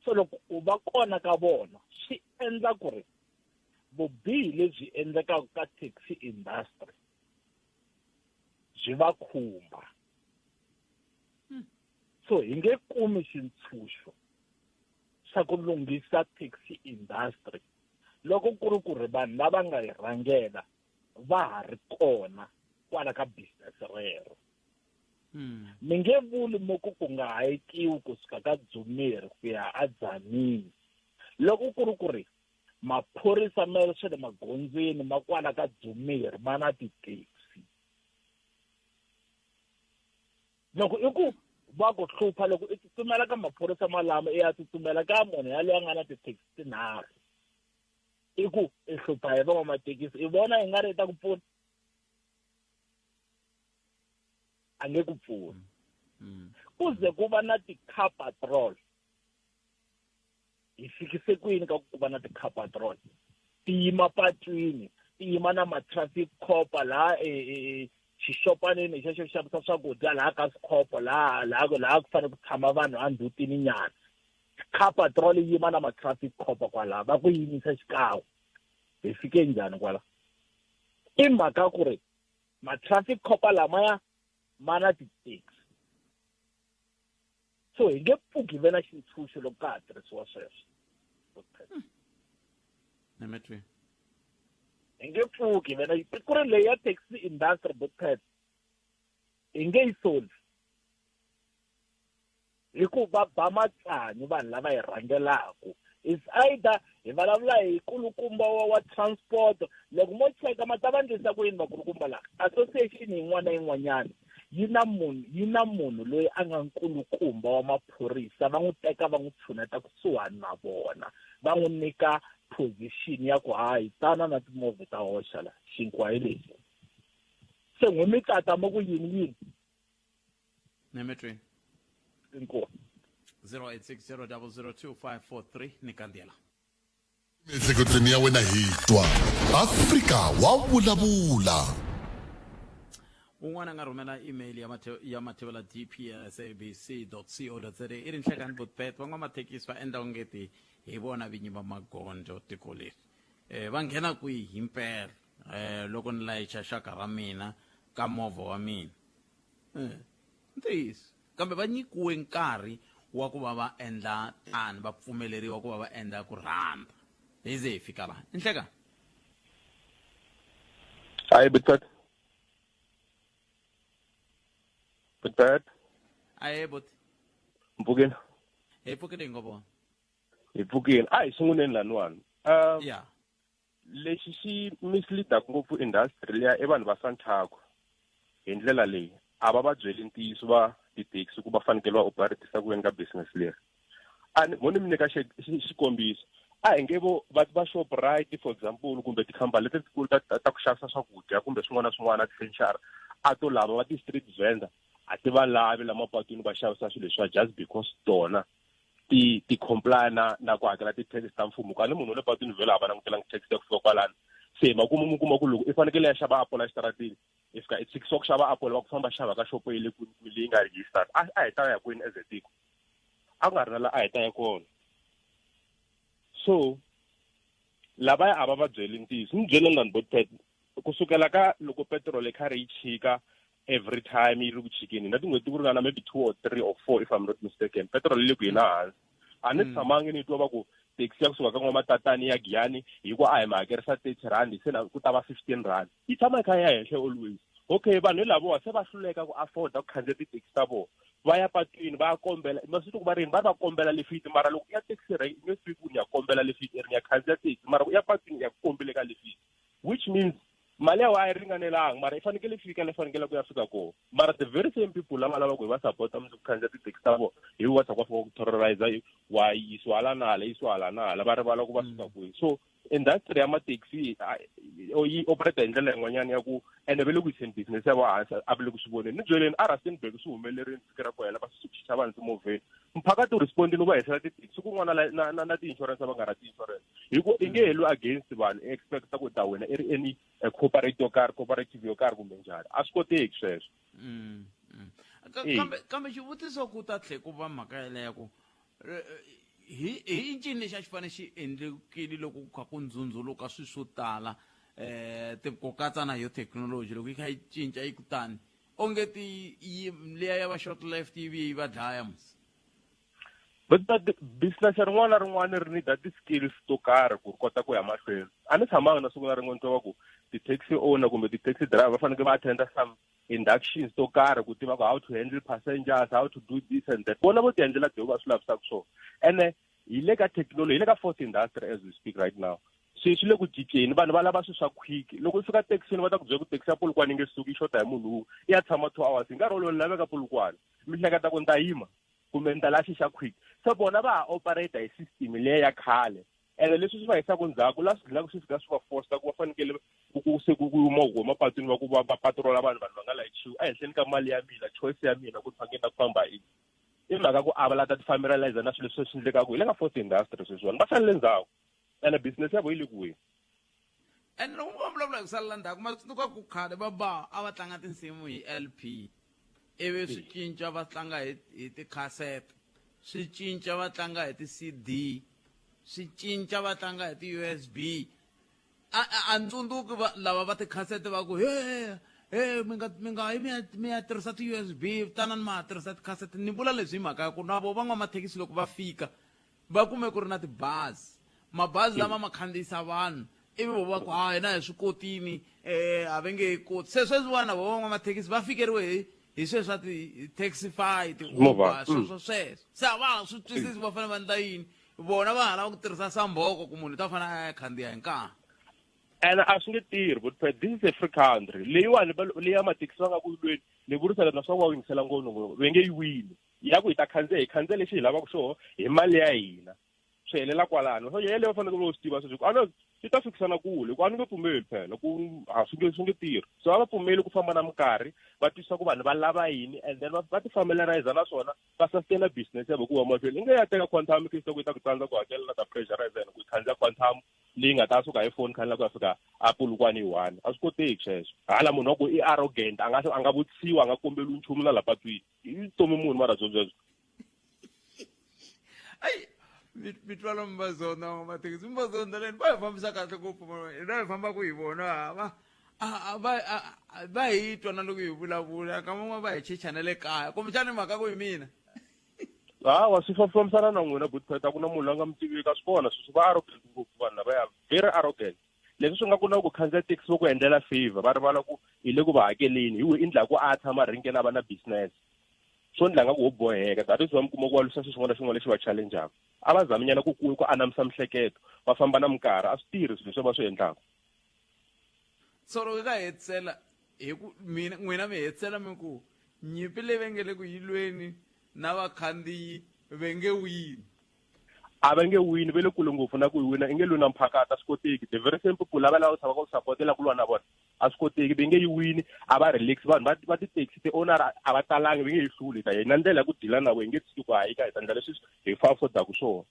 So loko ku va kona ka vona swi endla ku ri vubihi lebyi endlekaka ka taxi industry byi va khumba. So hi nge kumi xintshunxo xa ku lunghisa taxi industry loko ku ri ku ri vanhu lava nga hi rhangela va ha ri kona kwala ka business rero. Mi nge vuli mo ku ku nga hayekiwi kusuka ka Dzumeri ku ya a Tzaneen loko ku ri ku ri maphorisa ma swa le magondzweni ma kwala ka Dzumeri ma na ti-taxi. Loko i ku va ku hlupha loko i tsutsumela ka maphorisa malamo i ya tsutsumela ka munhu yaloye a nga na ti-taxi tinharhu i ku i hlupha hi van'wamathekisi i vona i nga ri i ta ku pfuna a nge ku pfuni. Ku ze ku va na ti-car patrol hi fikise kwini ka ku va na ti-car patrol ti yima patwini ti yima na ma-traffic cop laha xixopanini xexo xo xavisa swakudya laha ka swikhopo laha laha laha ku fanele ku tshama vanhu endzhutini nyana car patrol yi yima na ma-traffic cop kwalaha va ku yimisa xikan'we hi fike njhani kwala i mhaka ku ri ma-traffic cop lamaya ma na ti-taxi so hi nge pfuki ve na xintshunxo loko ka ha tirhisiwa sweswo. Hi nge pfuki ve na ku ri leyi ya taxi industry botpet hi nge yi solve hi ku va ba matsanyu vanhu lava hi rhangelaku. Is either hi vulavula hi kulukumba wa transport loko mo cheka ma ta va ndlisa ku yini vakulukumba laha association yin'wana na yin'wanyana yi na munhu yi na munhu loyi a nga nkulukumba wa maphorisa va n'wi teka va n'wi tshuneta kusuhani na vona va n'wi nyika position ya ku hayi tana na timovha ta hoxa la xinkwa hi lexi se n'wi mi tata mo ku yini yini. Nemetweni. Inkomu. 0860002543 ni kandziyela. Miehleketweni ya wena hi twa Afrika wa vulavula. Un'wana a nga rhumela email ya ya mathevela dpsabc.co.za i ri nhlekani botbet van'wamathekisi va endla ongeti hi vona vinyi va magondzo tiko leri eh, va nghena kwihi hi mpela eh, loko ni layicha xaka ra mina ka movha wa mina eh, ntiyiso kambe va nyikiwe nkarhi wa ku va va endla tani va pfumeleriwa ku va va endla ku rhandza hi ze hi fika laha i nhleka. Hayi Butpat. Butpat. Aye buti. Mpfukile. Hi pfukile hi ngo vona. Hi pfukile. A hi sunguleni laniwani. Yeah. Lexi xi misleadaka ngopfu industry liya i vanhu va Santaco hi ndlela leyi a va va byeli ntiyiso va ti-taxi ku va fanekele va operatisa ku yini ka business leri. A ni mo ni mi nyika xikombiso. A hi nge vo va va Shoprite for example kumbe tikhampani letikulu ta ta ku xavisa swakudya kumbe swin'wana na swin'wana ti-furniture a to lava va ti-street vendor a ti va lavi la mapatwini va xavisa swilo leswiwa just because tona ti ti comply na na ku hakela ti-tax ta mfumo ku a ni munhu wa le patwini vhele a va langutelangi tax ya ku fika kwalano. Se makumu mi kuma ku loko i fanekele ya xava apula exitarateni i fika i tshikisiwa ku xava apula va ku famba xava ka xopo ya le kwini kwini leyi nga registered. A a hi ta ya kwini as a tiko? A ku nga ri na la a hi ta ya kona. So lavaya a va va byeli ntiyiso. Ni byeleni vanhu vo pet kusukela ka loko petrol yi karhi yi chika every time yi ri ku chikeni na tin'hweti ku ringana maybe 2 or 3 or 4, if I'm not mistaken, petrol yi le ku yena hansi. A ni tshamangi ni twa va ku taxi ya kusuka ka N'wamatatani ya Giyani hi ku a hi ma hakerisa R30, se na ku ta va R15. Yi tshama yi kha ya henhla always. Okay, vanhu hi lavowa se va hluleka ku afforda ku khandziya tithekisi ta vona, va ya patwini va ya kombela masiku ku va rini va ri va kombela lifiti. Mara loko u ya taxi rank i nge fiki ku ni ya kombela lifiti, i ri ni ya khandziya taxi, mara u ya patwini u ya ku kombele ka lifiti, which means mali ya wena a yi ringanelanga, mara yi fanekele yi fika la fanekele ku ya fika kona. Mara the very same people lava lavaka hi va support mundzuku khandziya tithekisi ta vona hi va tshama va fika ku terrorize, wa yisiwa hala na hala, yisiwa hala na hala, va rivala ku va suka kwihi. So industry ya mathekisi yi operate hi ndlela yin'wanyana ya ku ene va le ku yiseni business ya vona hansi, a va le ku swi voneni. Ni byeleni, a Rustenburg swi humelerile siku ra ku hela va chicha vanhu timovheni, mphakati wu respondini wu va hisela tithekisi kun'wana na na na, na ti-insurance va nga ra ti-insurance hi ku i nge heli against vanhu i expecta ku ta wena i ri any corporate yo karhi, cooperative yo karhi kumbe njhani, a swi koteki sweswo. Kambe xivutiso ku ta tlhe ku va mhaka yeleyo ku hi hi ncini lexi a xi fanele xi endlekile loko ku kha ku ndzundzuluka swilo swo tala ti ku katsa na yo thekinoloji loko yi kha yi cinca yi kutani onge ti yi liya ya va short left yi vuye yi va dlaya musi? But business rin'wana na rin'wana ri need ti-skills to karhi ku ri kota ku ya mahlweni. A ni tshamanga na siku na rin'we ni twa va ku ti-taxi owner kumbe ti-taxi driver va fanekele va attenda some inductions to karhi ku tiva ku how to handle passengers, how to do this and that. Vona vo ti endlela de va swi lavisaka swona. Ene hi le ka technology, hi le ka fourth industry as we speak right now. Swilo swi le ku cinceni, vanhu va lava swilo swa quick. Loko u fika thekisini va ta ku byela ku taxi ya Polokwane yi nge suki, yi xota hi munhu wun'we, i ya tshama 2 hours. Hi nkarhi wolowo ni laveka Polokwane, mi hleketa ku ni ta yima kumbe ni ta laha xi xa quick? Se vona va ha operate hi system leya ya khale, ene leswi swi va yisaka ndzhaku laha swi dlinaka swi fika swi va force ku va fanekele ku se ku yima ku mapatwini va ku va va patrola vanhu, vanhu va nga layichiwi ehenhleni ka mali ya mina, choice ya mina ku ni fanekele na ku famba hi i mhaka ku a va la ta ti familiarize na swilo leswi swi endlekaka hi le ka fourth industry sweswiwani. Va salele ndzhaku ene business ya vo yi le ku weni. And loko va vulavula hi ku salela ndzhaku, ma tsundzuka ku khale va ba a va tlanga tinsimu hi LP, ivi swi cinca va tlanga hi tikhasete, swi cinca va tlanga hi ti-CD, swi cinca va tlanga hi ti-USB. A ni tsundzuki va lava va tikhasete va ku he he mi nga yi mi ya tirhisa ti-USB, tanani ma ha tirhisa tikhasete. Ni vula leswi hi mhaka ya ku na vo van'wamathekisi loko va fika va kume ku ri na tibazi, mabazi lama ma khandziyisa vanhu, ivi vo va ku ha hina hi swi kotini, a va nge he koti. Se sweswiwani vo van'wamathekisi va fikeriwe hi sweswi swa ti-taxify, ti-Uber, sweswo sweswo, se a va ha swi twisisi va fanele va endla yini. Vona va ha lava ku tirhisa sambhoko ku munhu u ta fanele a ya khandziya hi nkarhi. Ene a swi nge tirhi, but this is a free country leyiwani leyi ya mathekisi va nga ku lweni ni vurisa leswi swa ku va yingisela ngopfu ngopfu va nge yi wini ya ku hi ta khandziya, hi khandziya lexi hi lavaka xoho hi mali ya hina, swi helela kwalano. So yeleyo va fanekele va swi tiva sweswi ku a no swi ta fikisana kule ku a ni nge pfumeli phela ku a swi nge tirhi. So a va pfumeli ku famba na minkarhi, va twisisa ku vanhu va lava yini, and then va ti familiarize na swona, va sustain business ya vona ku va mahlweni. I nge ya teka Quantum khe ku yi ta ku tsandza ku hakela na ta pressurize yena ku yi khandziya Quantum leyi nga ta suka hi foni khani la ku ya fika a Polokwane hi one. A swi koteki sweswo. Hala munhu wa ku i arrogant, a nga vutisiwa, a nga kombeliwi nchumu na la patwini, i vutomi munhu mara byo byebyo. Ayi, mi twala mi va zonda mathekisi, mi va zonda leni va hi fambisa kahle ngopfu, hina hi fambaka hi vona va a va hi twa na loko hi vulavula ka van'wana va hi chicha na le kaya, kumbexani mhaka ku hi mina. Hawa, swi fambisana na n'wina but a ku na munhu loyi a nga mi tiviki, a swi kona sweswi. Va arrogant ngopfu vanhu lavaya, very arrogant. Leswi swi nga ku na ku khandziya taxi va ku endlela favor, va rivala ku hi le ku va hakeleni hi we i ndla ku a tshama renkeni a va na business, swo ndla nga ku ho boheka. That is why mi kuma ku va lwisa xilo xin'wana na xin'wana lexi va challengeaka. A va zami nyana ku anamisa mihleketo, va famba na minkarhi. A swi tirhi swilo leswi va swi endlaka. So loko ka hetisela hi ku mina n'wina mi hetisela mi ku nyimpi leyi va nge le ku yilweni na vakhandziyi va nge wini? A va nge wini, va le kule ngopfu na ku yi wina, i nge lwi na mphakati, a swi koteki. The very same people lava lava tshamaka ku sapotela ku lwa na vona, a swi koteki, va nge yi wini, a va relax. Vanhu va va ti-taxi ti-owner a va talangi, va nge yi hluli. Hi ta hi na ndlela ya ku deal-a na vo, hi nge tshiki ku hayika, hi ta endla leswi hi afford-aku swona.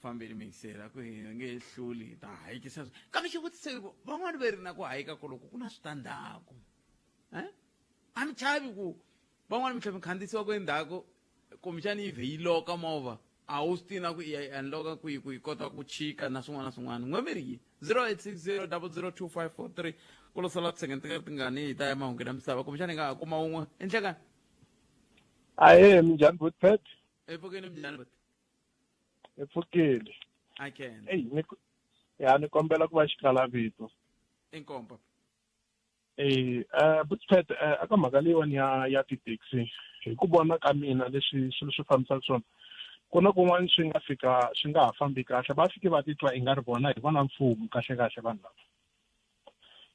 Fambeni mixera ku hi nge he hluli hi ta hayikisa kambe xivutiso i ku van'wani ve ri na ku hayika koloko ku na switandzhaku eh a mi chavi ku van'wani mi tlhela mi khandziyisiwa ku endzhaku kumbexani yi vhe yi loka movha a wu swi tivi na ku i ya yi unloka kwihi ku yi kota ku chika na swin'wana na swin'wana n'we mi ri yini 0860 002543 ku lo sala tisengeni ti nga ri tingani hi ta ya mahungwini ya misava kumbexani hi nga ha kuma wun'we enhlekani Ahee, minjhani Butpet? Epfukeni minjhani buti? Hi pfukile. I can. Eyi, ni ya ni kombela ku va xikalavito. Inkomba. Eh, Butpet, aka mhaka leyiwani ya ya ti-taxi hi ku vona ka mina leswi swilo swi fambisaka swona ku na kun'wana swi nga fika swi nga ha fambi kahle va fike va titwa i nga ri vona hi vona mfumo kahle kahle vanhu lava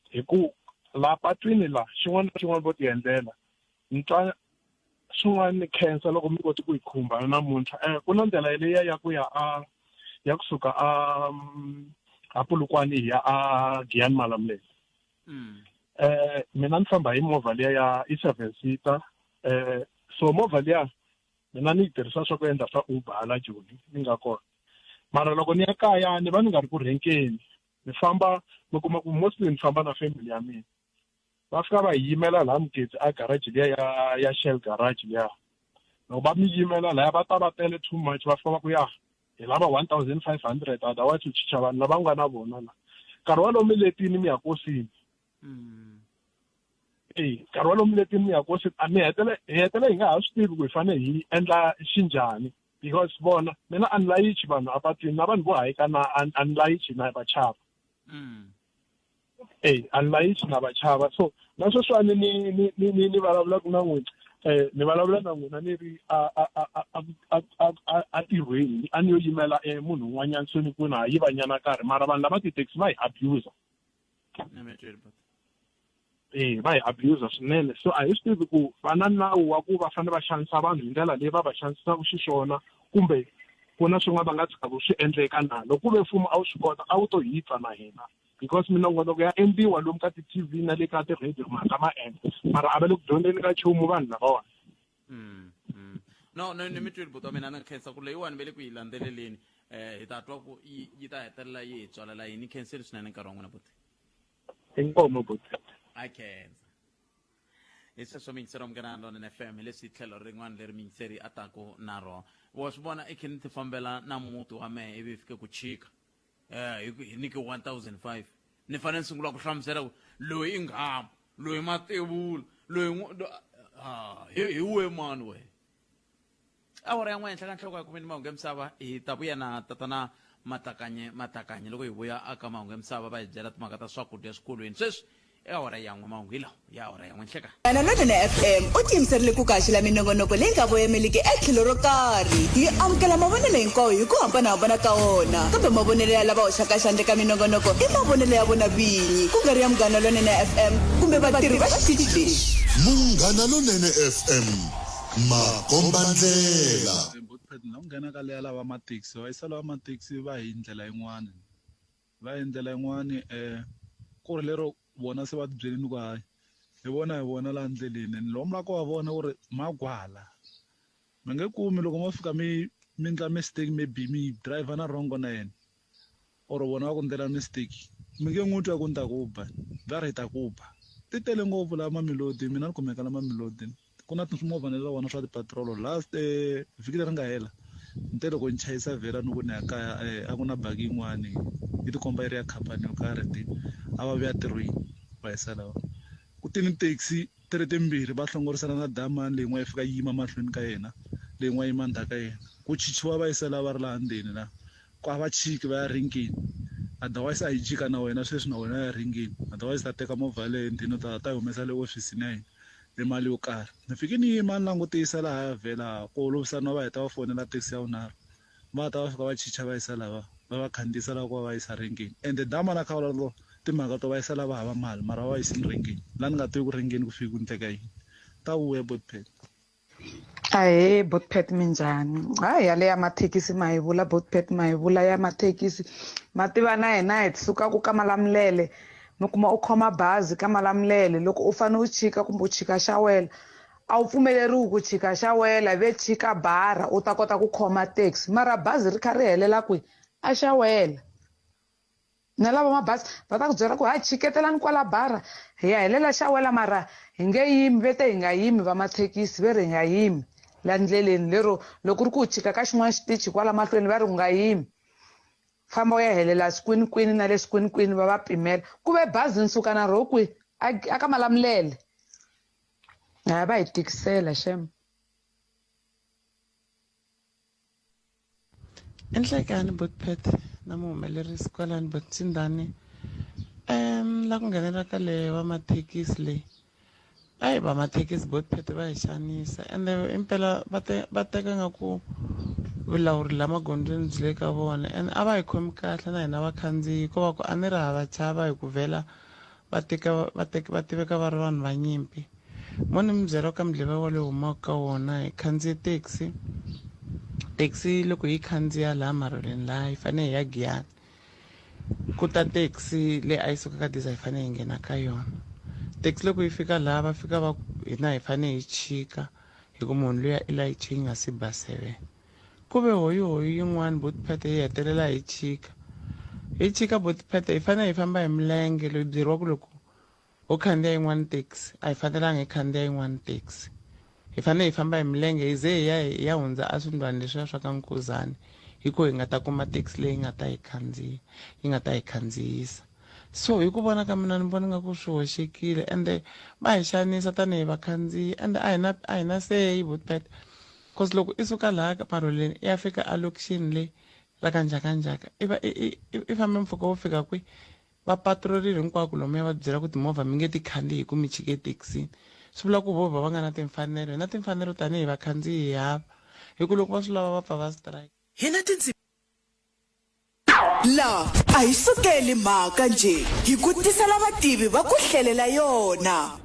hi ku laha patwini la xin'wana na xin'wana vo ti endlela ni twa swin'wana ni khensa loko mi koti ku yi khumba namuntlha um ku na ndlela leya ya ku ya a ya kusuka a a Polokwane hi ya a Giyani Malamulele eh mina ni famba hi movha liya ya i seven seater eh so movha liya mina ni yi tirhisa swa ku endla swa Uber hala Joni ni nga kona mara loko ni ya kaya ni va ni nga ri ku rhenkeni ni famba mi kuma ku mostly ni famba na family ya mina va fika va hi yimela laha Mugedzi a garage liya ya ya Shell garage liya loko va mi yimela laya va ta va tele too much va fika va ku ya hi lava 1500 otherwise u chicha vanhu lava nga na vona la nkarhi walowo mi letini mi ya kosini eyi nkarhi walowo mi letini mi ya kosini a mi hetele hi hetele hi nga ha swi tivi ku hi fanele hi endla xinjhani because vona mina a ni layichi vanhu apatwini na vanhu vo hayika na a ni layichi na va chava eyi a ni layichi na va chava so na sweswiwani ni ni ni ni ni vulavulaka na n'wina eh ni vulavula na n'wina ni ri a a a a a a a a tirhweni a ni yo yimela eh munhu un'wanyana so ni ku na yi va nyana karhi mara vanhu lava ti-taxi va hi abuser eh va hi abuser swinene so a hi swi tivi ku va na nawu wa ku va fanele va xanisa vanhu hi ndlela leyi va va xanisaka xiswona kumbe ku na swin'wana va nga tshikaka swi endleka na loko ku ve mfumo a wu swi kota a wu to hi pfa na hina because minongonoko ya endliwa lomu ka ti-tv na le ka ti-radio mhaka ma endla mara a va le ku dyondzeni ka nchumu vanhu lavawani mm, mm. no no ni mi twile buti wa mina ni khensa ku leyiwani ve le ku yi landzeleleni eh hi ta twa ku yi yi ta hetelela yi hi tswalela yini khenseli swinene nkarhi wa n'wina buti inkomo buti a khensa hi sweswo miyingiseri wa Munghana Lonene FM hi leswi tlhelo rin'wana leri miyingiseri a taku na rona wa swi vona i khe ni ti fambela na muti wa mehe ivi fike ku chika eh hi ku hi nyike 1005 ni fanele ni sungula ku hlamusela ku loyi i nghama loyi matevula loyi ah, hi hi we mani we awara ya n'we henhla ka nhloko ya kumeni mahungu ya misava hi ta vuya na tatana matakanye matakanye loko hi vuya aka mahungu ya misava va hi byela timhaka ta swakudya eswikolweni sweswi i awara ya n'we mahungu hi lawa ya awara ya n'we nhleka Munghana Lonene FM u tiyimiserile ku ku haxela minongonoko leyi nga voyameliki etlhelo ro karhi. Hi amukela mavonelo hinkwawo hi ku hambanahambana ka wona, kambe mavonelo ya lava hoxaka xandla eka minongonoko i mavonelo ya vona vinyi, ku nga ri ya Munghana Lonene FM kumbe vatirhi va xitichi lexi. Munghana Lonene FM, makombandlela. Botpet na ku nghena ka leya lava mathekisi va yisa lava mathekisi va hi ndlela yin'wani va hi ndlela yin'wani ku ri lero vona se va ti byelini ku hayi hi vona hi vona laha ndleleni and lomu la ko wa vona ku ri magwala mi nge kumi loko mo fika mi mi ndla mistake maybe mi driver na wrong na yena or vona va ku ndlela mistake mi nge n'wi twa ku ni ta ku ba va ri hi ta ku ba ti tele ngopfu la Mamelodi mina ni kumeka la Mamelodi ku na swimovha na wona swa ti-patrol last vhiki leri nga hela ni te loko ni chayisa vhela ni ku ni ya kaya a ku na baki yin'wani yi tikomba yi ri ya khampani yo karhi then a va vuya ntirhweni va yisa lava ku tini taxi ti ri timbirhi va hlongorisana na damani leyi yin'wana yi fika yi yima mahlweni ka yena leyi yin'wana yi yima ndzhaku ka yena ku chichiwa va yisa lava va ri laha ndzeni la ku a va chiki va ya renkeni otherwise a hi jika na wena sweswi na wena ya renkeni otherwise ta teka movha yaleyo ndhini u ta ta yi humesa le ofisini ya hina hi mali yo karhi ni fike ni yima ni langutisa lahaya vhela ku olovisana va heta va fonela taxi ya vunharhu va ta va fika va chicha va yisa lava va va khandziyisa lava ku va va yisa renkeni ende dama na kha vulavula timhaka to va yisa lava hava mali mara va va yisini renkeni la ni nga tivi ku renkeni ku fike ku ndleka yini ta vuya botpet. Ahee Botpet minjhani? Hayi yale ya mathekisi ma yi vula Botpet ma yi vula ya mathekisi ma tiva na hina hi sukaku ka Malamulele mi kuma u khoma bazi ka Malamulele loko u fane u chika kumbe u chika xa wena a wu pfumeleriwi ku chika xa wena ve chika bara u ta kota ku khoma taxi mara bazi ri kha ri helela kwihi a xa wela. Na lava mabazi va ta ku byela ku ha chiketelani kwala bara hi ya helela xa wela mara hi nge yimi ve te hi nga yimi va mathekisi ve ri hi nga yimi la ndleleni lero loko ku ri ku u chika ka xin'wana xitichi kwala mahlweni va ri u nga yimi famba u ya helela swikwinikwini na le swikwinikwini va va pimela ku ve bazi ni suka na roho kwihi a a ka Malamulele ha va hi tikisela xem. I nhlekani botpet na muhumelerisi kwalani botsindani la ku nghenela ka leyi va mathekisi leyi a yi va mathekisi botpet va hi xanisa ende impela va te va teka nga ku vulawuri la magondzweni byi le ka vona ene a va hi khomi kahle na hina vakhandziyi ko va ku a ni ri ha va chava hi ku vhela va teka va teka va tiveka va ri vanhu va nyimpi mo ni mi byela ka mudleve wa lowu humaka ka wona hi khandziye taxi taxi loko yi khandziya laha marhelweni laha yi fanele hi ya giyani ku ta taxi leyi a yi suka ka diza hi fanele hi nghena ka yona taxi loko yi fika laha va fika va ku hina hi fanele hi chika hi ku munhu luya i layiche yi nga si ba seven ku ve hoyihoyi yin'wana botipete yi hetelela hi chika hi chika botipete hi fanele hi famba hi milenge loyi byeriwaka loko ho khandziya yin'wana taxi a hi fanelanga hi khandziya yin'wana taxi hi fanele hi famba hi milenge hi ze hi ya hi ya hundza eswindlwani leswiya swa ka nkuzani hi ko hi nga ta kuma taxi leyi nga ta hi khandziya yi nga ta hi khandziyisa so hi ku vona ka mina ni vona nga ku swi hoxekile ende va hi xanisa tanihi vakhandziyi ende a hi na a hi na say botpet cause loko i suka laha ka marholeni i ya fika elokixini le ra ka njhakanjhaka i va i i fambe mpfhuka wo fika kwihi Va patrorile hinkwako lomuya va byela ku timovha mi nge ti khandziyi hi ku mi chike ethekisini. Swi vula ku vo va va nga na timfanelo. Hi na timfanelo tanihi vakhandziyi hi hava. Hi ku loko va swi lava va pfa va strike. Hi na tindzimi. La a hi sukeli mhaka njhe, hi ku tisela vativi va ku hlelela yona.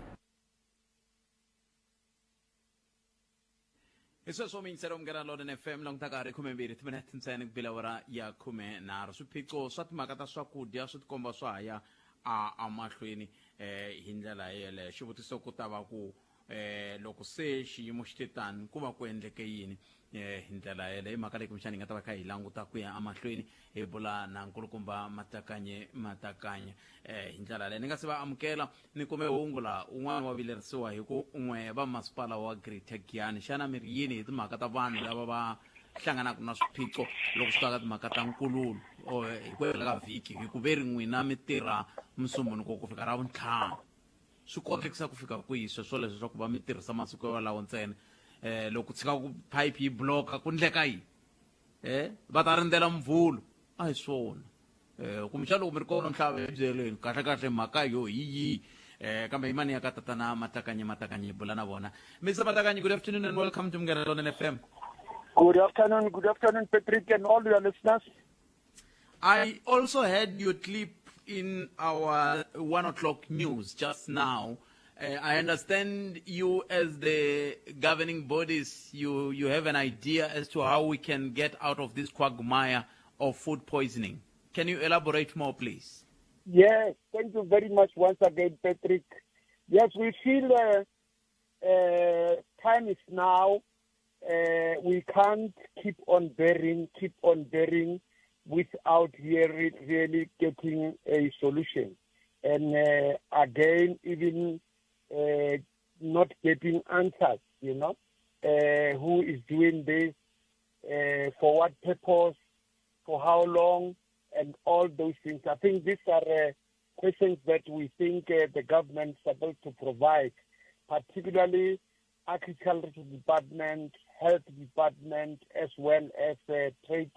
Hi sweswo miyingiselo munghana lonene fm langutaka ha ri khumembirhi timinete ntsena ku bila awara ya khumenharhu swiphiqo swa timhaka ta swakudya swi tikomba swa ha ya a amahlweni eh hi ndlela yeleyo xivutiso ku ta va ku eh loko se xiyimo xi te tani ku va ku endleke yini eh hi ndlela yeleyo i mhaka leyi kumbexana hi nga ta va kha hi languta ku ya amahlweni hi bula na nkulukumba matakanye matakanye eh hi ndlela leyi ni nga se va amukela Ni kume hungu laha un'wana wa vilerisiwa hi ku n'we va masipala wa Greater Giyani. Xana mi ri yini hi timhaka ta vanhu lava va hlanganaka na swiphiqo loko swi ta ka timhaka ta nkululo hi ku hela ka vhiki hi ku ve ri n'wina mi tirha Musumbhunuko ku fika Ravuntlhanu? Swi kotekisa ku fika kwihi sweswoleswo swa ku va mi tirhisa masiku yawalawo ntsena? Um loko ku tshika ku phayiphi yi block-a ku ndleka yini? Um va ta rindzela Muvhulu? A hi swona. Eh, kumbexana loko mi ri kona nhlava hi byeleni kahle kahle mhaka yo hi yihi eh kambe yimani ya ka tatana matakanye matakanye hi bula na vona mr matakanye good afternoon and welcome to munghana lonene fm Good afternoon, good afternoon, Patrick, and all your listeners. I also heard your clip in our one o'clock news just now. Uh, I understand you as the governing bodies, you, you have an idea as to how we can get out of this quagmire of food poisoning. Can you elaborate more, please? Yes, thank you very much once again, Patrick. Yes, we feel uh, uh, time is now. Uh, we can't keep on bearing, keep on bearing without really, really getting a solution. And uh, again, even uh, not getting answers, you know, uh, who is doing this, uh, for what purpose, for how long, and all those things. I think these are uh, questions that we think uh, the government is supposed to provide, particularly agriculture department, health department, as well as uh, trade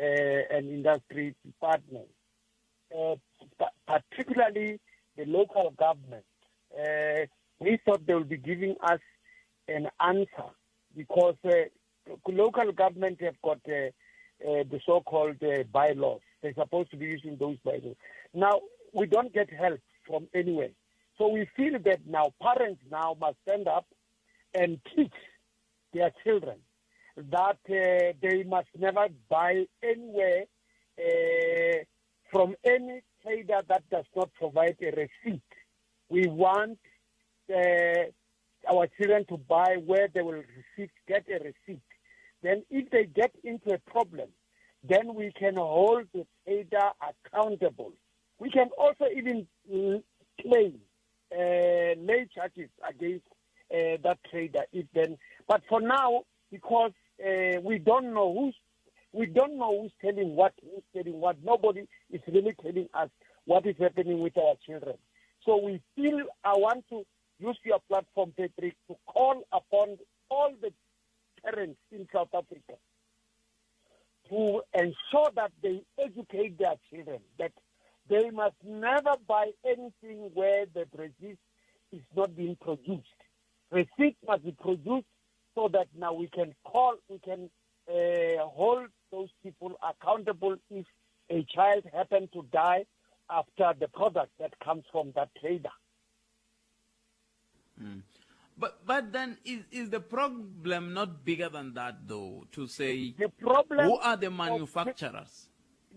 uh, and industry department. Uh, particularly the local government. Uh, we thought they would be giving us an answer because uh, local government have got uh, uh, the so-called uh, bylaws. They're supposed to be using those bylaws. Now, we don't get help from anywhere. So we feel that now parents now must stand up and teach their children that uh, they must never buy anywhere uh, from any trader that does not provide a receipt. We want uh, our children to buy where they will receive, get a receipt. Then if they get into a problem, then we can hold the trader accountable. We can also even claim, lay charges against that trader if then. But for now, because we don't know who's we don't know who's telling what, who's telling what. Nobody is really telling us what is happening with our children. So we feel I want to use your platform, Patrick, to call upon all the parents in South Africa to ensure that they educate their children, that they must never buy anything where the receipt is not being produced. Receipt must be produced so that now we can call, we can hold those people accountable if a child happened to die after the product that comes from that trader. Mm. But but then is is the problem not bigger than that though? To say the problem who are the manufacturers?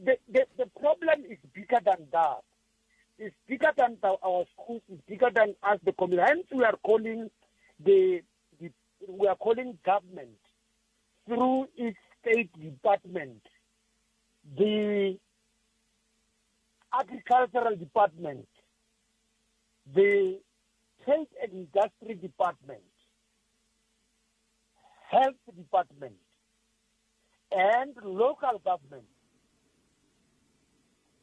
The, the, the problem is bigger than that. It's bigger than the, our schools. It's bigger than us, the community. Hence, we are calling the, the we are calling government through its state department, the agricultural department, the trade and industry department, health department, and local government.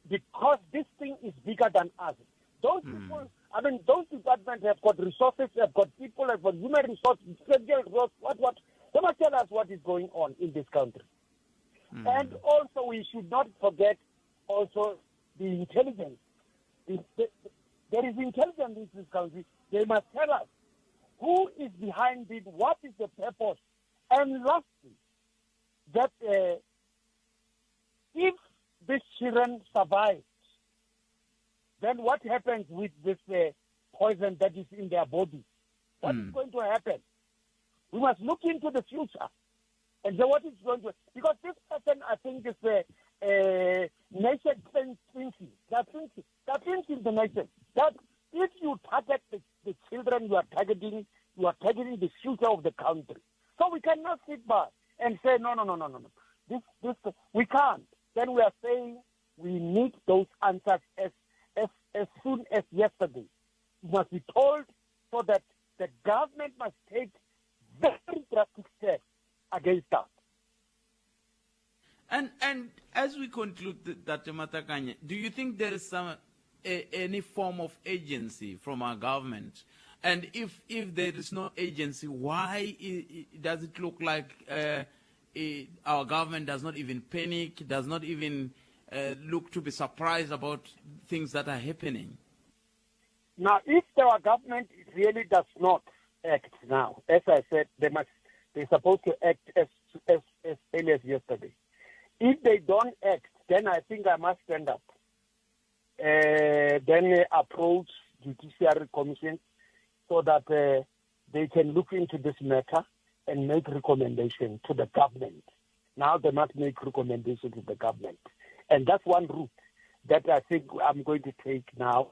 Because this thing is bigger than us. Those mm. people, I mean, those departments have got resources, have got people, have got human resources, resources, what, what. They must tell us what is going on in this country. Mm. And also, we should not forget also the intelligence. The, the, there is intelligence in this country. They must tell us who is behind it, what is the purpose. And lastly, that if these children survive, then what happens with this uh, poison that is in their body? What mm. is going to happen? We must look into the future and say what is going to because this person I think is a, a nation thinking. They're thinking. They're thinking the nation. That if you target the, the children you are targeting, you are targeting the future of the country. So we cannot sit back and say no, no, no, no, no, no. This, this, we can't. Then we are saying we need those answers as as as soon as yesterday. We must be told so that the government must take very drastic steps against that. And and as we conclude, Dr. Matakanye, do you think there is some a, any form of agency from our government? And if if there is no agency, why does it look like uh, our government does not even panic, does not even uh, look to be surprised about things that are happening? Now, if our government really does not act now, as I said, they must. They're supposed to act as as as early as yesterday. If they don't act, then I think I must stand up. Uh, then approach judiciary commission so that uh, they can look into this matter and make recommendation to the government. Now they must make recommendation to the government. And that's one route that I think I'm going to take now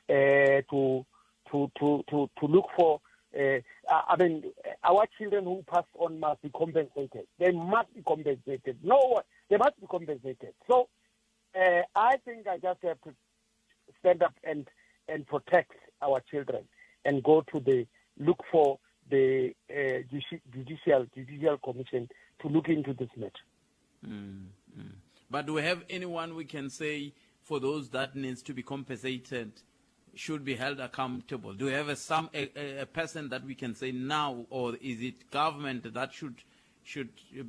uh, to, to, to, to, to look for. Uh, I mean, our children who passed on must be compensated. They must be compensated. No, they must be compensated. So uh, I think I just have to stand up and, and protect our children and go to the look for the uh, judicial judicial commission to look into this matter. Mm, mm. But do we have anyone we can say for those that needs to be compensated should be held accountable? Do we have a some a, a person that we can say now, or is it government that should should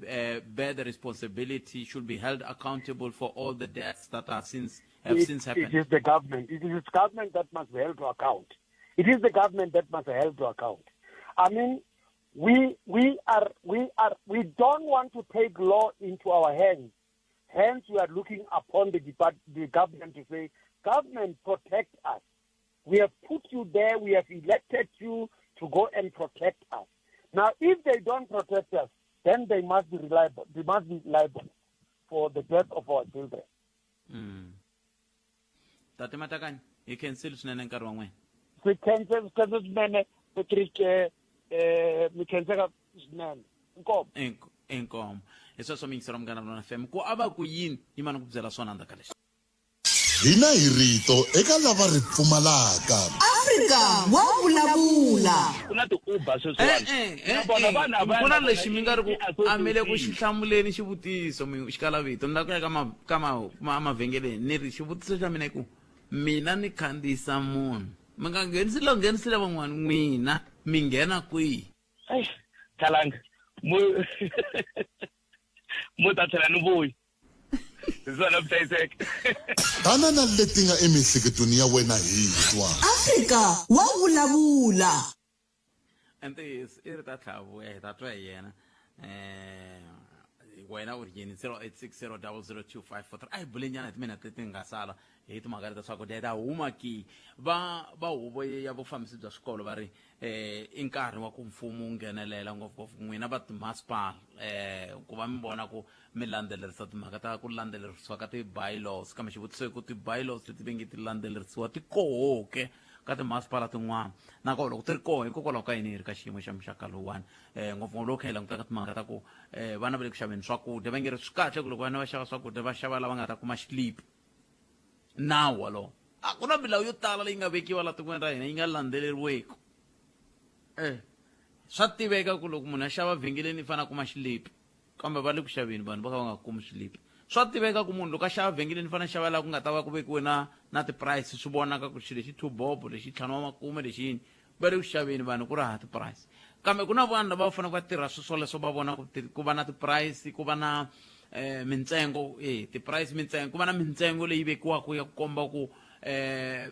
uh, bear the responsibility, should be held accountable for all the deaths that are since have it, since happened? It is the government. It is the government that must be held to account. It is the government that must be held to account. I mean, we we are we are we don't want to take law into our hands. Hence, we are looking upon the depart, the government to say, government protect us. We have put you there. We have elected you to go and protect us. Now, if they don't protect us, then they must be reliable. They must be liable for the death of our children. Tate Matakanya, hi khensile swinene nkarhi wa n'wina. Swi khense swi khense swinene Patrick eh, eh, mi khenseka swinene. Inkomu. Inkomu. Hi sweswo mi yingisela Munghana Lonene FM. Ku a va ku yini yima ni ku byela swona ndzhaku ka leswi. Hina hi rito eka lava ri pfumalaka. Afrika wa vulavula. Ku na ti-Uber sweswiwani. E-e, Na vona e-e. vanhu a va Ku na na vona lexi mi nga ri ku a mi le ku xi i-association. hlamuleni xivutiso mi xikalavito ni lava ku ya ka ma ka ma ma mavhengeleni ni ri xivutiso xa mina i ku mina ni khandziyisa munhu mi nga nghenisi lo nghenisile van'wana n'wina mi nghena kwihi Eish, Khalanga mu mu ta tlhela ni vuyi hi swona ku hlayiseka Tana na leti nga emiehleketweni ya wena hi twa. Afrika wa vulavula. Ntiyiso i ri ta tlhela vuya hi ta twa hi yena um wena u ri yini 0860 002543 a hi bulenyana hi timinete leti nga sala hi timhaka leta swakudya hi ta huma ki va va huvo ya vufambisi bya swikolo va ri eh i nkarhi wa ku mfumo wu nghenelela ngopfungopfu n'wina va timasipala eh ku va mi vona ku mi landzelerisa timhaka ta ku landzelerisiwa ka ti-bylaws kambe xivutiso i ku ti-bylaws leti va nge ti landzelerisiwa ti koho ke ka timasipala tin'wana nakona loko ti ri koho hikokwalaho ka yini hi ri ka xiyimo xa muxaka lowuwani um ngopfungopfu loko kha hi languta ka timhaka ta ku um vana va le ku xaveni swakudya va nge ri swi kahle ku loko vana va xava swakudya va xava lava nga ta kuma xilipi nawu walowo a ku na milawu yo tala leyi nga vekiwa la tikweni ra hina yi nga landzeleriweki eh swa tiveka ku loko munhu a xava vhengeleni i fanele a kuma xilipi kambe va le ku xaveni vanhu va kha va nga kumi swilipi swa tiveka ku munhu loko a xava vhengeleni fanele a xava laha ku nga ta va ku vekiwe na na ti-price swi vonaka ku xilo lexi two bob lexi ntlhanu wa makume lexi yini va le ku xaveni vanhu ku ri hava ti-price kambe ku na vanhu lava va faneleke va tirha swilo swoleswo va vona ku ku va na ti-price ku va na eh mintsengo eh ti-price mintsengo ku va na mintsengo leyi vekiwaka ya ku komba ku eh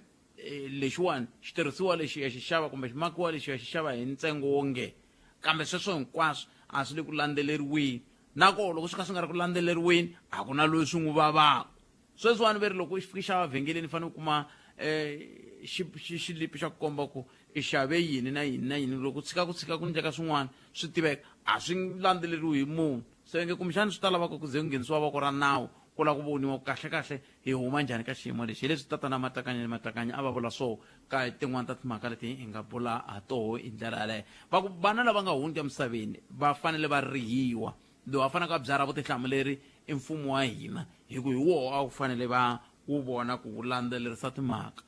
lexiwani xitirhisiwa lexi ya xi xava kumbe ximakiwa lexi ya xi xava hi ntsengo wo nge kambe sweswo hinkwaswo a swi le ku landzeleriweni nakona loko swi kha swi nga ri ku landzeleriweni a ku na loyi swi n'wi vavaka sweswiwani ve ri loko i fika xava vhengeleni i fanele u kuma um xilipi xa ku komba ku i xave yini na yini na yini loko tshika ku tshika ku endleka swin'wana swi tiveka a swi landzeleriwi hi munhu se nge kumbexani swi ta lava ku ze ku nghenisiwa voko ra nawu ku lava ku voniwa ku kahle-kahle hi huma njhani ka xiyimo lexi hi leswi tatana Matakanya ni Matakanya a va vula swo ka tin'wana ta timhaka leti hi nga bula ha toho hi ndlela yaleyo va ku vana lava nga hundza emisaveni va fanele va rihiwa lowu a faneleke a byarha vutihlamuleri i mfumo wa hina hi ku hi woho a wu fanele va wu vona ku wu landzelerisa timhaka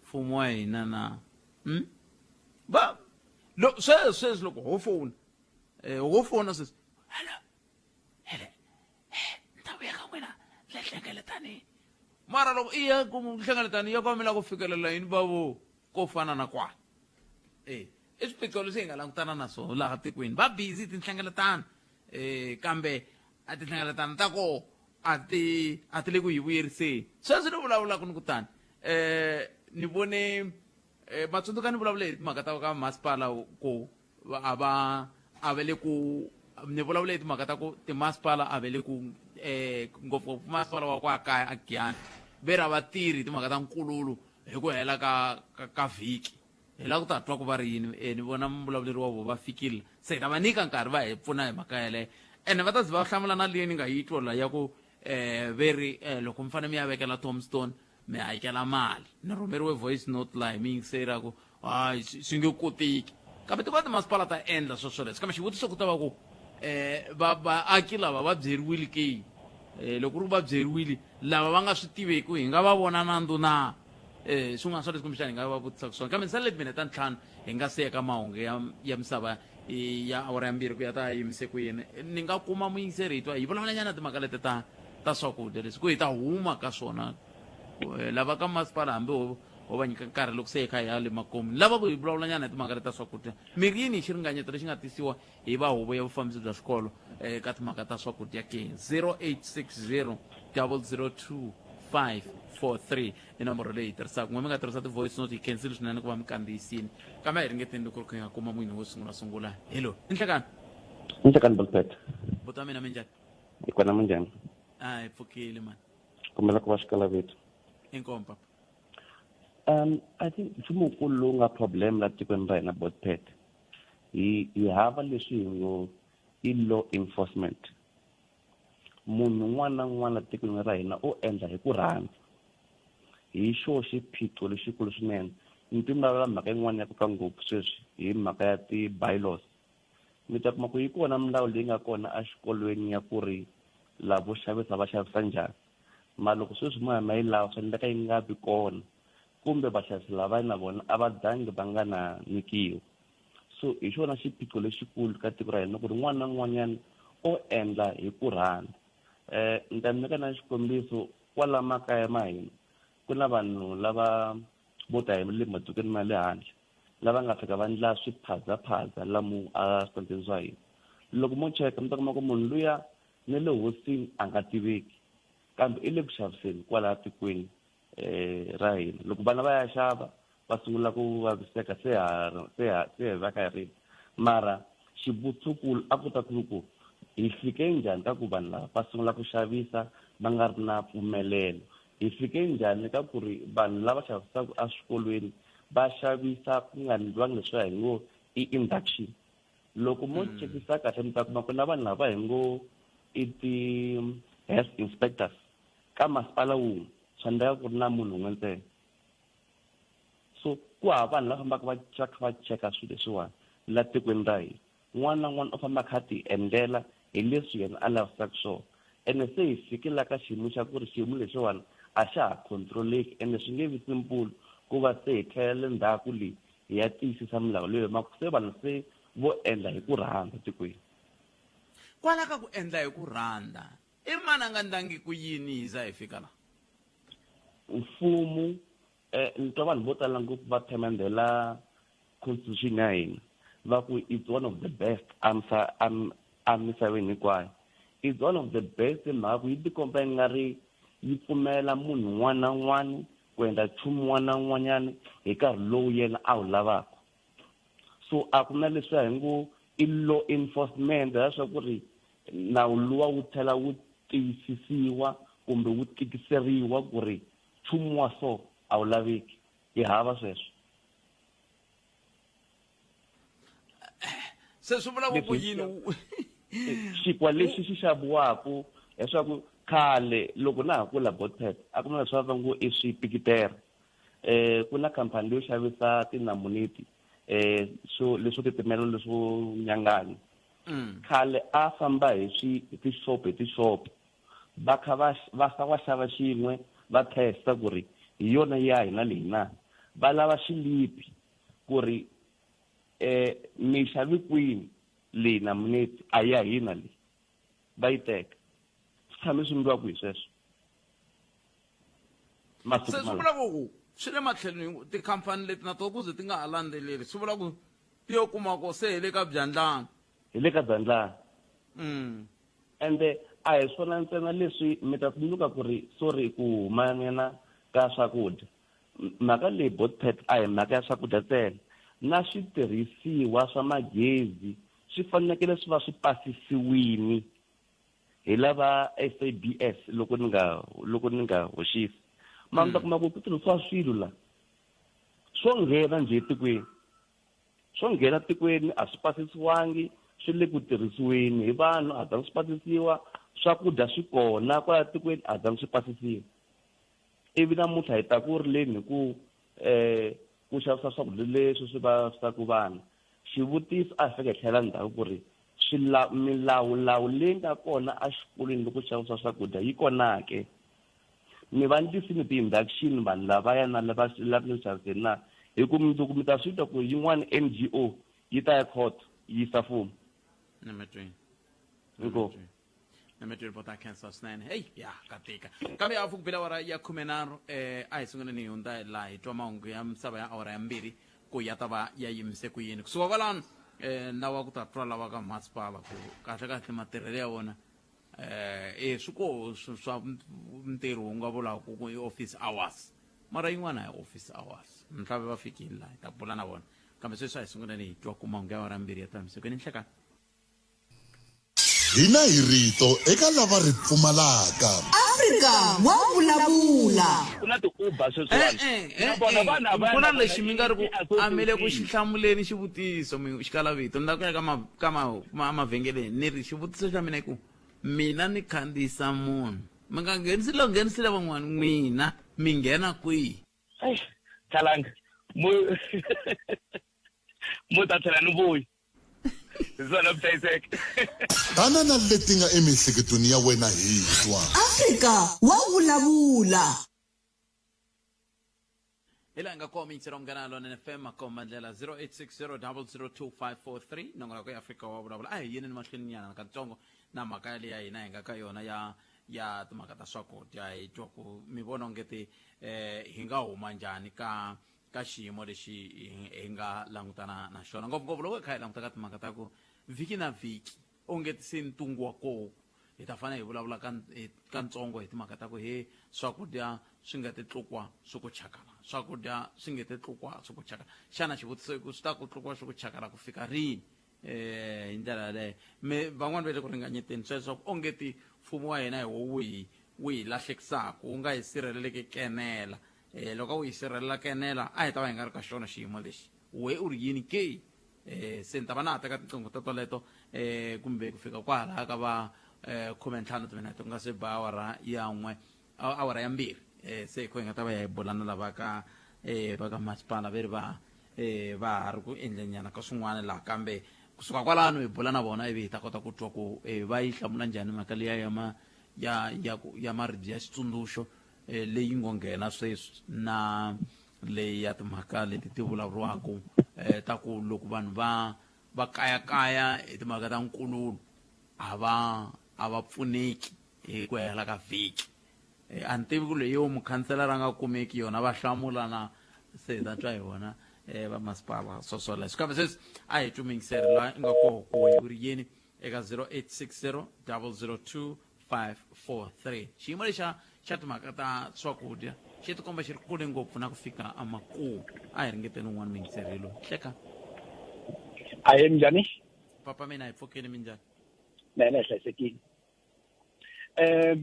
mfumo wa hina na Va lo sweswi sweswi loko ho fona ho fona sweswi hello hele ni ta vuya ka n'wina le hlengeletanini mara loko i ya ku nhlengeletano ya kwamela ku fikelela yini vavo ko fana na kwala e i swiphiqo leswi hi nga langutana na swona laha tikweni va busy tinhlengeletano um kambe a tinhlengeletano ta koho a ti a ti le ku hi vuyeriseni sweswi ni vulavulaka ni kutani um ni vone um matsundzuka ni vulavule hi timhaka ta ka masipala ku a va a va le ku ni vulavule hi timhaka ta ku timasipala a va le ku um ngopfungopfu masipala wa kwa kaya a Giyani ve ra vatirhi hi timhaka ta nkululo hi ku hela ka ka, ka vhiki hi lava ku ta twa ku va ri yini e ni vona muvulavuleri wa vona va fikile se hi ta va nyika nkarhi va hi pfuna hi mhaka yeleyo ene va ta ze va hlamula na leyi ni nga yi twa la ya ku um ve ri um loko mi fanele mi ya vekela tombstone mi hakela mali ni rhumeriwe voice note laha hi mi yingiseri a ku hayi swi nge koteki kambe tin'wana timasipala ta endla swo swoleswo kambe xivutiso ku ta va ku um va vaaki lava va byeriwile ke um loko ku ri ku va byeriwile lava va nga swi tiveki hi nga va vona nandzu na um swin'wana swa leswi kumbexana hi nga va vutisaka swona kambe ni salele timinete ta ntlhanu hi nga siya ka mahungu ya ya misava ya awara ya mbirhi ku ya ta yimise ku yini ni nga kuma muyingiseri hi twa hi vulavulanyana timhaka leti ta ta swakudya leswi ku hi ta huma ka swona lava ka masipala hambi ho ho va nyika nkarhi loko se hi kha hi ya le makumu ni lava ku hi vulavulanyana hi timhaka leti ta swakudya mi ri yini hi xiringanyeto lexi nga tisiwa hi va huvo ya vufambisi bya swikolo eka timhaka ta swakudya ke 0860 002 543 i nomboro leyi tirhisaka n'we mi nga tirhisa ti-voice note yi khensile swinene ku va mi kandziyisile kambe a hi ringeteni loko ri hi nga kuma munhu wo sungula sungula hello i nhlekani Nhlekani Bolpet. Buti wa mina minjhani Hi kona minjhani? A hi pfukile mani. Kombela ku va xikalaveto. Inkomu papa. I think nchumu wukulu lowu nga problem la tikweni ra hina Bolpet. Hi hi hava leswi hi ngo i law enforcement. Munhu un'wana na un'wana tikweni ra hina u endla hi ku rhandza. Hi xo xiphiqo lexikulu swinene. Ni twi mi vulavula mhaka yin'wana ya nkoka ngopfu sweswi hi mhaka ya ti-bylaws. Mi ta kuma ku yi kona milawu leyi nga kona exikolweni ya ku ri lavo xavisa va xavisa njhani. Mara loko sweswi mo ya ma yi lava swi endleka yi nga vi kona kumbe vaxavisi lavaya na vona a va zangi va nga na nyikiwa. So hi xona xiphiqo lexikulu ka tiko ra hina ku ri un'wana na un'wanyana o endla hi ku rhandza. Ni ta mi nyika na xikombiso kwala makaya ma hina ku na vanhu lava vo ta hi le matikweni ma le handle lava nga fika va ndla swiphazaphaza lomu a switandini swa hina. Loko mo cheka mi ta kuma ku munhu luya na le hosini a nga tiveki kambe i le ku xaviseni kwala tikweni ra hina. Loko vana va ya xava va sungula ku vaviseka se ha se ha se hi va ka hi rila. Mara xivutisonkulu a ku ta ku ri ku hi fike njhani ka ku vanhu lava va sungula ku xavisa va nga ri na mpfumelelo. Hi fike njhani ka ku ri vanhu lava xavisaka eswikolweni va xavisa ku nga endliwangi leswiya hi ngo i induction. Loko mo chekisa kahle mi ta kuma ku na vanhu lava hi ngo i ti-health inspectors ka masipala wun'we swa endleka ku ri na munhu wun'we ntsena. So ku hava vanhu lava fambaka va va kha va cheka swilo leswiwani la tikweni ra hina. Un'wana na un'wana u famba a kha a ti endlela hi leswi yena a lavisaka swona. Ene se hi fike la ka xiyimo xa ku ri xiyimo lexiwani a xa ha control-eki ene swi nge vi simple ku va se hi tlhelela le ndzhaku le hi ya tiyisisa milawu leyi hi mhaka ku se vanhu se vo endla hi ku rhandza tikweni. Kwala ka ku endla hi ku rhandza, i mani a nga ndlangiku yini hi za hi fika la? Mfumo ni twa vanhu vo tala ngopfu va themendhela constitution ya hina va ku it's one of the best emisaveni hinkwayo. It's one of the best hi mhaka ku yi tikomba yi nga ri yi pfumela munhu un'wana na un'wana ku endla nchumu wun'wana na wun'wanyana hi nkarhi lowu yena a wu lavaka. So a ku na leswiya hi ngo i law enforcement leswaku ri nawu luwa wu tlhela wu tiyisisiwa kumbe wu tikiseriwa ku ri nchumu wa so a wu laveki. Hi hava sweswo. Se swi vula ku yini? Xinkwa lexi xi xaviwaka leswaku khale loko na ha kula Botpet a ku na leswi va ngo i swipikitere. Ku na khampani leyo xavisa tinamuneti swo leswo titimela leswo nyanganya. Khale a famba hi swi hi tixopo hi tixopo va kha va va fa va xava xin'we va testa ku ri hi yona ya hina leyi na. Va lava xilipi ku ri mi xave kwini leyi namuneti a ya hina leyi va yi teka. Swi tshame swi endliwa kwihi sweswo? Masiku Se swi vula ku swi le matlhelweni tikhampani leti na tona ku ze ti nga ha landzeleli swi vula ku ti yo kuma ku se hi le ka byandlana. Hi le ka byandlana. Ende a hi swona ntsena leswi mi ta tsundzuka ku ri sorry ku humanyana ka swakudya. Mhaka leyi Botpet a hi mhaka ya swakudya ntsena. Na switirhisiwa swa magezi swi fanekele swi va swi pasisiwini hi lava SABS loko ni nga loko ni nga hoxisi. Mara mi ta kuma ku ku tirhisiwa swilo la swo nghena njhe etikweni. Swo nghena tikweni a swi pasisiwangi, swi le ku tirhisiweni hi vanhu a zangi swi pasisiwa, swakudya swi kona kwala tikweni a zangi swi pasisiwa. Ivi namuntlha hi ta ku rileni hi ku ku xavisa swakudya leswi swi vavisaka vana. Xivutiso a hi faneke hi tlhela ndzhaku ku ri milawulawu leyi nga kona exikolweni loko xavisiwa swakudya yi kona ke? Mi va ndlisini ti-induction vanhu lavaya na lava lava le ku xaviseni na? Hi ku mundzuku mi ta swi twa ku yin'wana N_G_O yi ta ya court yi yisa mfumo. Inkomu. Nametweni bota khensa swinene. Heyi ya ka tika. Kambe hafu ku bile awara ya khumenharhu a hi sunguleni hi hundza laha hi twa mahungu ya misava ya awara ya mbirhi ku ya ta va ya yimise ku yini. Kusuka kwalano lawa ku ta twa lava ka masipala ku kahle kahle matirhelo ya vona e swi koho swa ntirho wu nga vulaka ku i office hours. Mara yin'wana ya office hours. Mhlawumbe va fikile laha hi ta bula na vona. Kambe sweswi a hi sunguleni hi twa ku mahungu ya awara ya mbirhi ya ta yimise ku yini nhlekani. Hina hi rito eka lava ri pfumalaka. Afrika wa vulavula. Ku na ti-Uber sweswiwani. Eh, eh, Na vona vanhu a va ku na na lexi mi nga ri ku a mi le ku i-association. xi hlamuleni xivutiso mi xikalavito ni la ku ya ka ma ka ma ma mavhengeleni ni ri xivutiso xa mina i ku mina ni khandziyisa munhu mi nga nghenisi lo nghenisile van'wana n'wina mi nghena kwihi Eish, Khalanga mu mu ta tlhela ni vuyi hi swona ku hlayiseka Tana na leti nga emiehleketweni ya wena hi twa. Afrika wa vulavula. hi laha hi nga kona miyingiselo munghana lonene fm makomba ndlela 0860002543 nongonoko ya afrika wa vulavula a hi yini ni mahlweni nyana katsongo na mhaka yaleyi ya hina hi nga ka yona ya ya timhaka ta swakudya hi twa ku mi vona ongeti eh hi nga huma njhani ka ka xiyimo lexi hi nga langutana na xona ngopfungopfu loko hi kha hi languta ka timhaka ta ku vhiki na vhiki onge se ntungu wa koho hi ta fanele hi vulavula ka kantsongo hi timhaka ta ku he swakudya swi nga titlukwa swi ku chakala swakudya swi nge titlukwa swi ku chakala xana xivutiso i ku swi ta ku tlukwa swi ku chakala ku fika rini eh hi ndlela yaleyo me van'wani va le ku ringanyeteni sweswo ku onge ti mfumo wa hina hi wo wu hi wu hi lahlekisaka wu nga hi sirheleleki kenela eh loko a wu hi sirhelela kenela a hi ta va hi nga ri ka xona xiyimo lexi we u ri yini ke eh se ni ta va na ha teka tinqingho ta toleto eh kumbe ku fika kwalaha ka va eh 15 timinete ku nga se ba awara ya n'we awara ya mbirhi eh se hi kho hi nga ta va ya hi bula na lava ka eh va ka masipala ve ri va eh va ha ri ku endlenyana ka swin'wana laha kambe kusuka kwalano hi bula na vona ivi hi ta kota ku twa ku eh va yi hlamula njhani mhaka liya ya ma ya ya ku ya maribye ya xitsundzuxo eh, leyi ngo nghena sweswi na leyi ya timhaka leti ti vulavuriwaka eh, ta ku loko vanhu va va kayakaya hi timhaka ta nkululo a va a va pfuneki hi ku hela ka vhiki eh, a ni tivi ku leyo mukhanselara a nga kumeki yona va hlamula na se hi ta twa hi vona eh, va masipala swoswoleswo kambe sweswi a hi twi muyingiseri loyi i nga koho ku u ri yini eka 0860 002 543 xiyimo lexa xa timhaka ta swakudya xi tikomba xi ri kule ngopfu na ku fika emakumu a hi ringeteni un'wana muyingiseri loyi hleka Ahee minjhani? Papa mina hi pfukile minjhani? Na hina hi hlayisekile.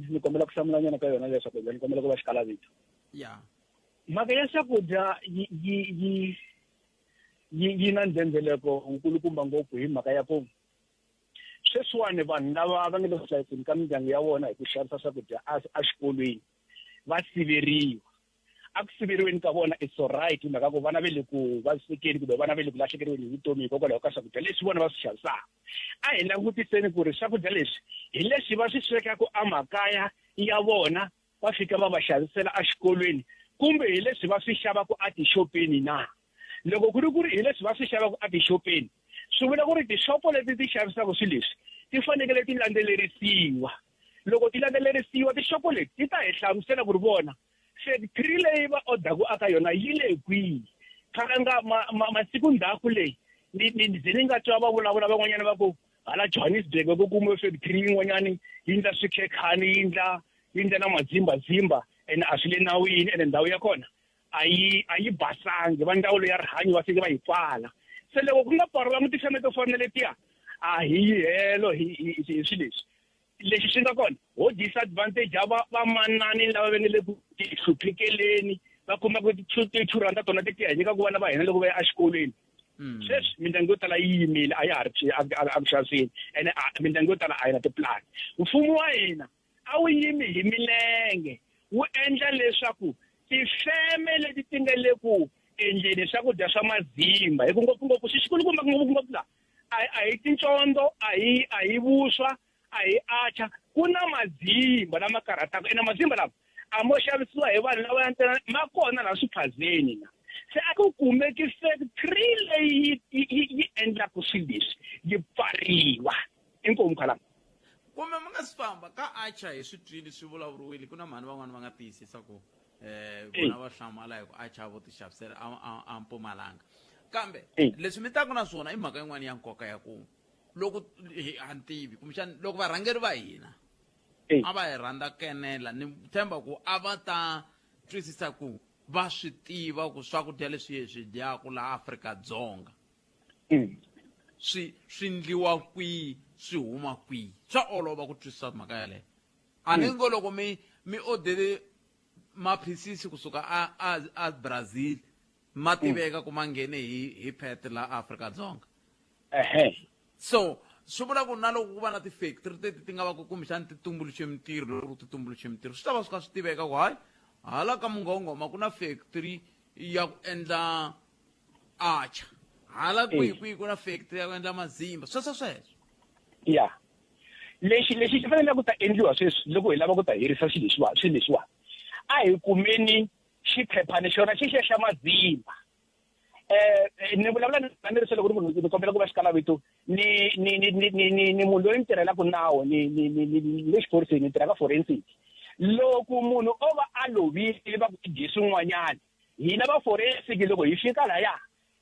Ni kombela ku hlamulanyana ka yona leya swakudya ni kombela ku va xikalavito. Ya. Mhaka ya swakudya yi yi yi yi yi na ndzhendzeleko wukulukumba ngopfu hi mhaka ya ku sweswiwani vanhu lava va nga le ku hlayiseni ka mindyangu ya vona hi ku xavisa swakudya exikolweni va siveriwa a ku siveriweni ka vona it's alright hi mhaka ku vana ve le ku vavisekeni kumbe vana ve le ku lahlekeriweni hi vutomi hikokwalaho ka swakudya leswi vona va swi xavisaka a hi langutiseni ku ri swakudya leswi hi leswi va swi swekaka emakaya ya vona va fika va va xavisela exikolweni kumbe hi leswi va swi xavaka etixopeni na loko ku ri ku ri hi leswi va swi xavaka etixopeni swi vula ku ri tixopo leti ti xavisaka swilo leswi ti fanekele ti landzelerisiwa loko ti landzelerisiwa tixopo leti ti ta hi hlamusela ku ri vona factory leyi va odaku aka yona yi le kwihi khalanga masiku ndzhaku leyi ni ni ze ni nga twa va vulavula van'wanyana va ku hala Johannesburg ku kumiwe factory yin'wanyani yi ndla swikhekhani yi ndla yi ndla na madzimbadzimba ene a swi le nawini ene ndhawu ya kona a yi a yi basangi va ndzawulo ya rihanyo va fike va yi pfala se loko ku nga pfariwangi tifeme to fana na letiya a hi yi helo hi hi hi swilo leswi lexi xi nga kona ho disadvantage ya va vamanani lava va nga le ku tihluphekeleni va kumaka ti-two rand ta tona ti tiya hi nyikaka vana va hina loko va ya exikolweni sweswi mindyangu yo tala yi yimile a ya ha ri a ku xaviseni ene mindyangu yo tala a yi na tipulani mfumo wa hina a wu yimi hi milenge wu endla leswaku tifeme leti ti nga le ku endleni swakudya swa mazimba hi ku ngopfungopfu xi xikulukumba ngopfungopfu laha a hi tincondo a hi a hi vuswa a hi acha ku na mazimba lama karhataka ene mazimba lama a mo xavisiwa hi vanhu lava ntsena ma kona laha swiphazeni na se a ku kumeki factory leyi yi endlaka swilo leswi yi pfariwa inkomu khalanga kumbe mi nga si famba ka acha hi swi twile swi vulavuriwile ku na mhani van'wani va nga tiyisisa ku um vona va hlamala hi ku acha vo tixavisela a mpumalanga kambe leswi mi taku na swona i mhaka yin'wana ya nkoka ya ku loko a ni tivi kumbexani loko varhangeri va hina a va hi rhandza kenela ni tshemba ku a va ta twisisa ku va swi tiva ku swakudya leswi hi swi dyaku laha Afrika-Dzonga swi swi ndliwa kwihi swi huma kwihi swa olova ku twisisa mhaka yaleyo a ni ngo loko mi mi odele maphisisi kusuka a a a Brazil ma tiveka ku ma nghene hi hi Pet la Afrika-Dzonga ehe so swi vula ku na loko ku va na ti-factory teti ti nga va ku kumbexani ti tumbuluxe mintirho loko ku ti tumbuluxe mintirho swi ta va swi kha swi tiveka ku hayi hala ka munghonghoma ku na factory ya ku endla acha hala kwihi kwihi ku na factory ya ku endla mazimba sweswo sweswo ya lexi lexi xi faneleke ku ta endliwa sweswi loko hi lava ku ta herisa swilo leswiwani swilo leswiwani a hi kumeni xiphephani xona xi xe xa mazimba eh ni vulavula na ni ri loko ri munhu ni kombela ku va xikalavito ni ni ni ni ni ni ni munhu loyi ni tirhelaka nawu ni ni ni ni ni le xiphoriseni ni tirha ka forensic loko munhu o va a lovile va ku i dye swin'wanyana hina va forensic loko hi fika laya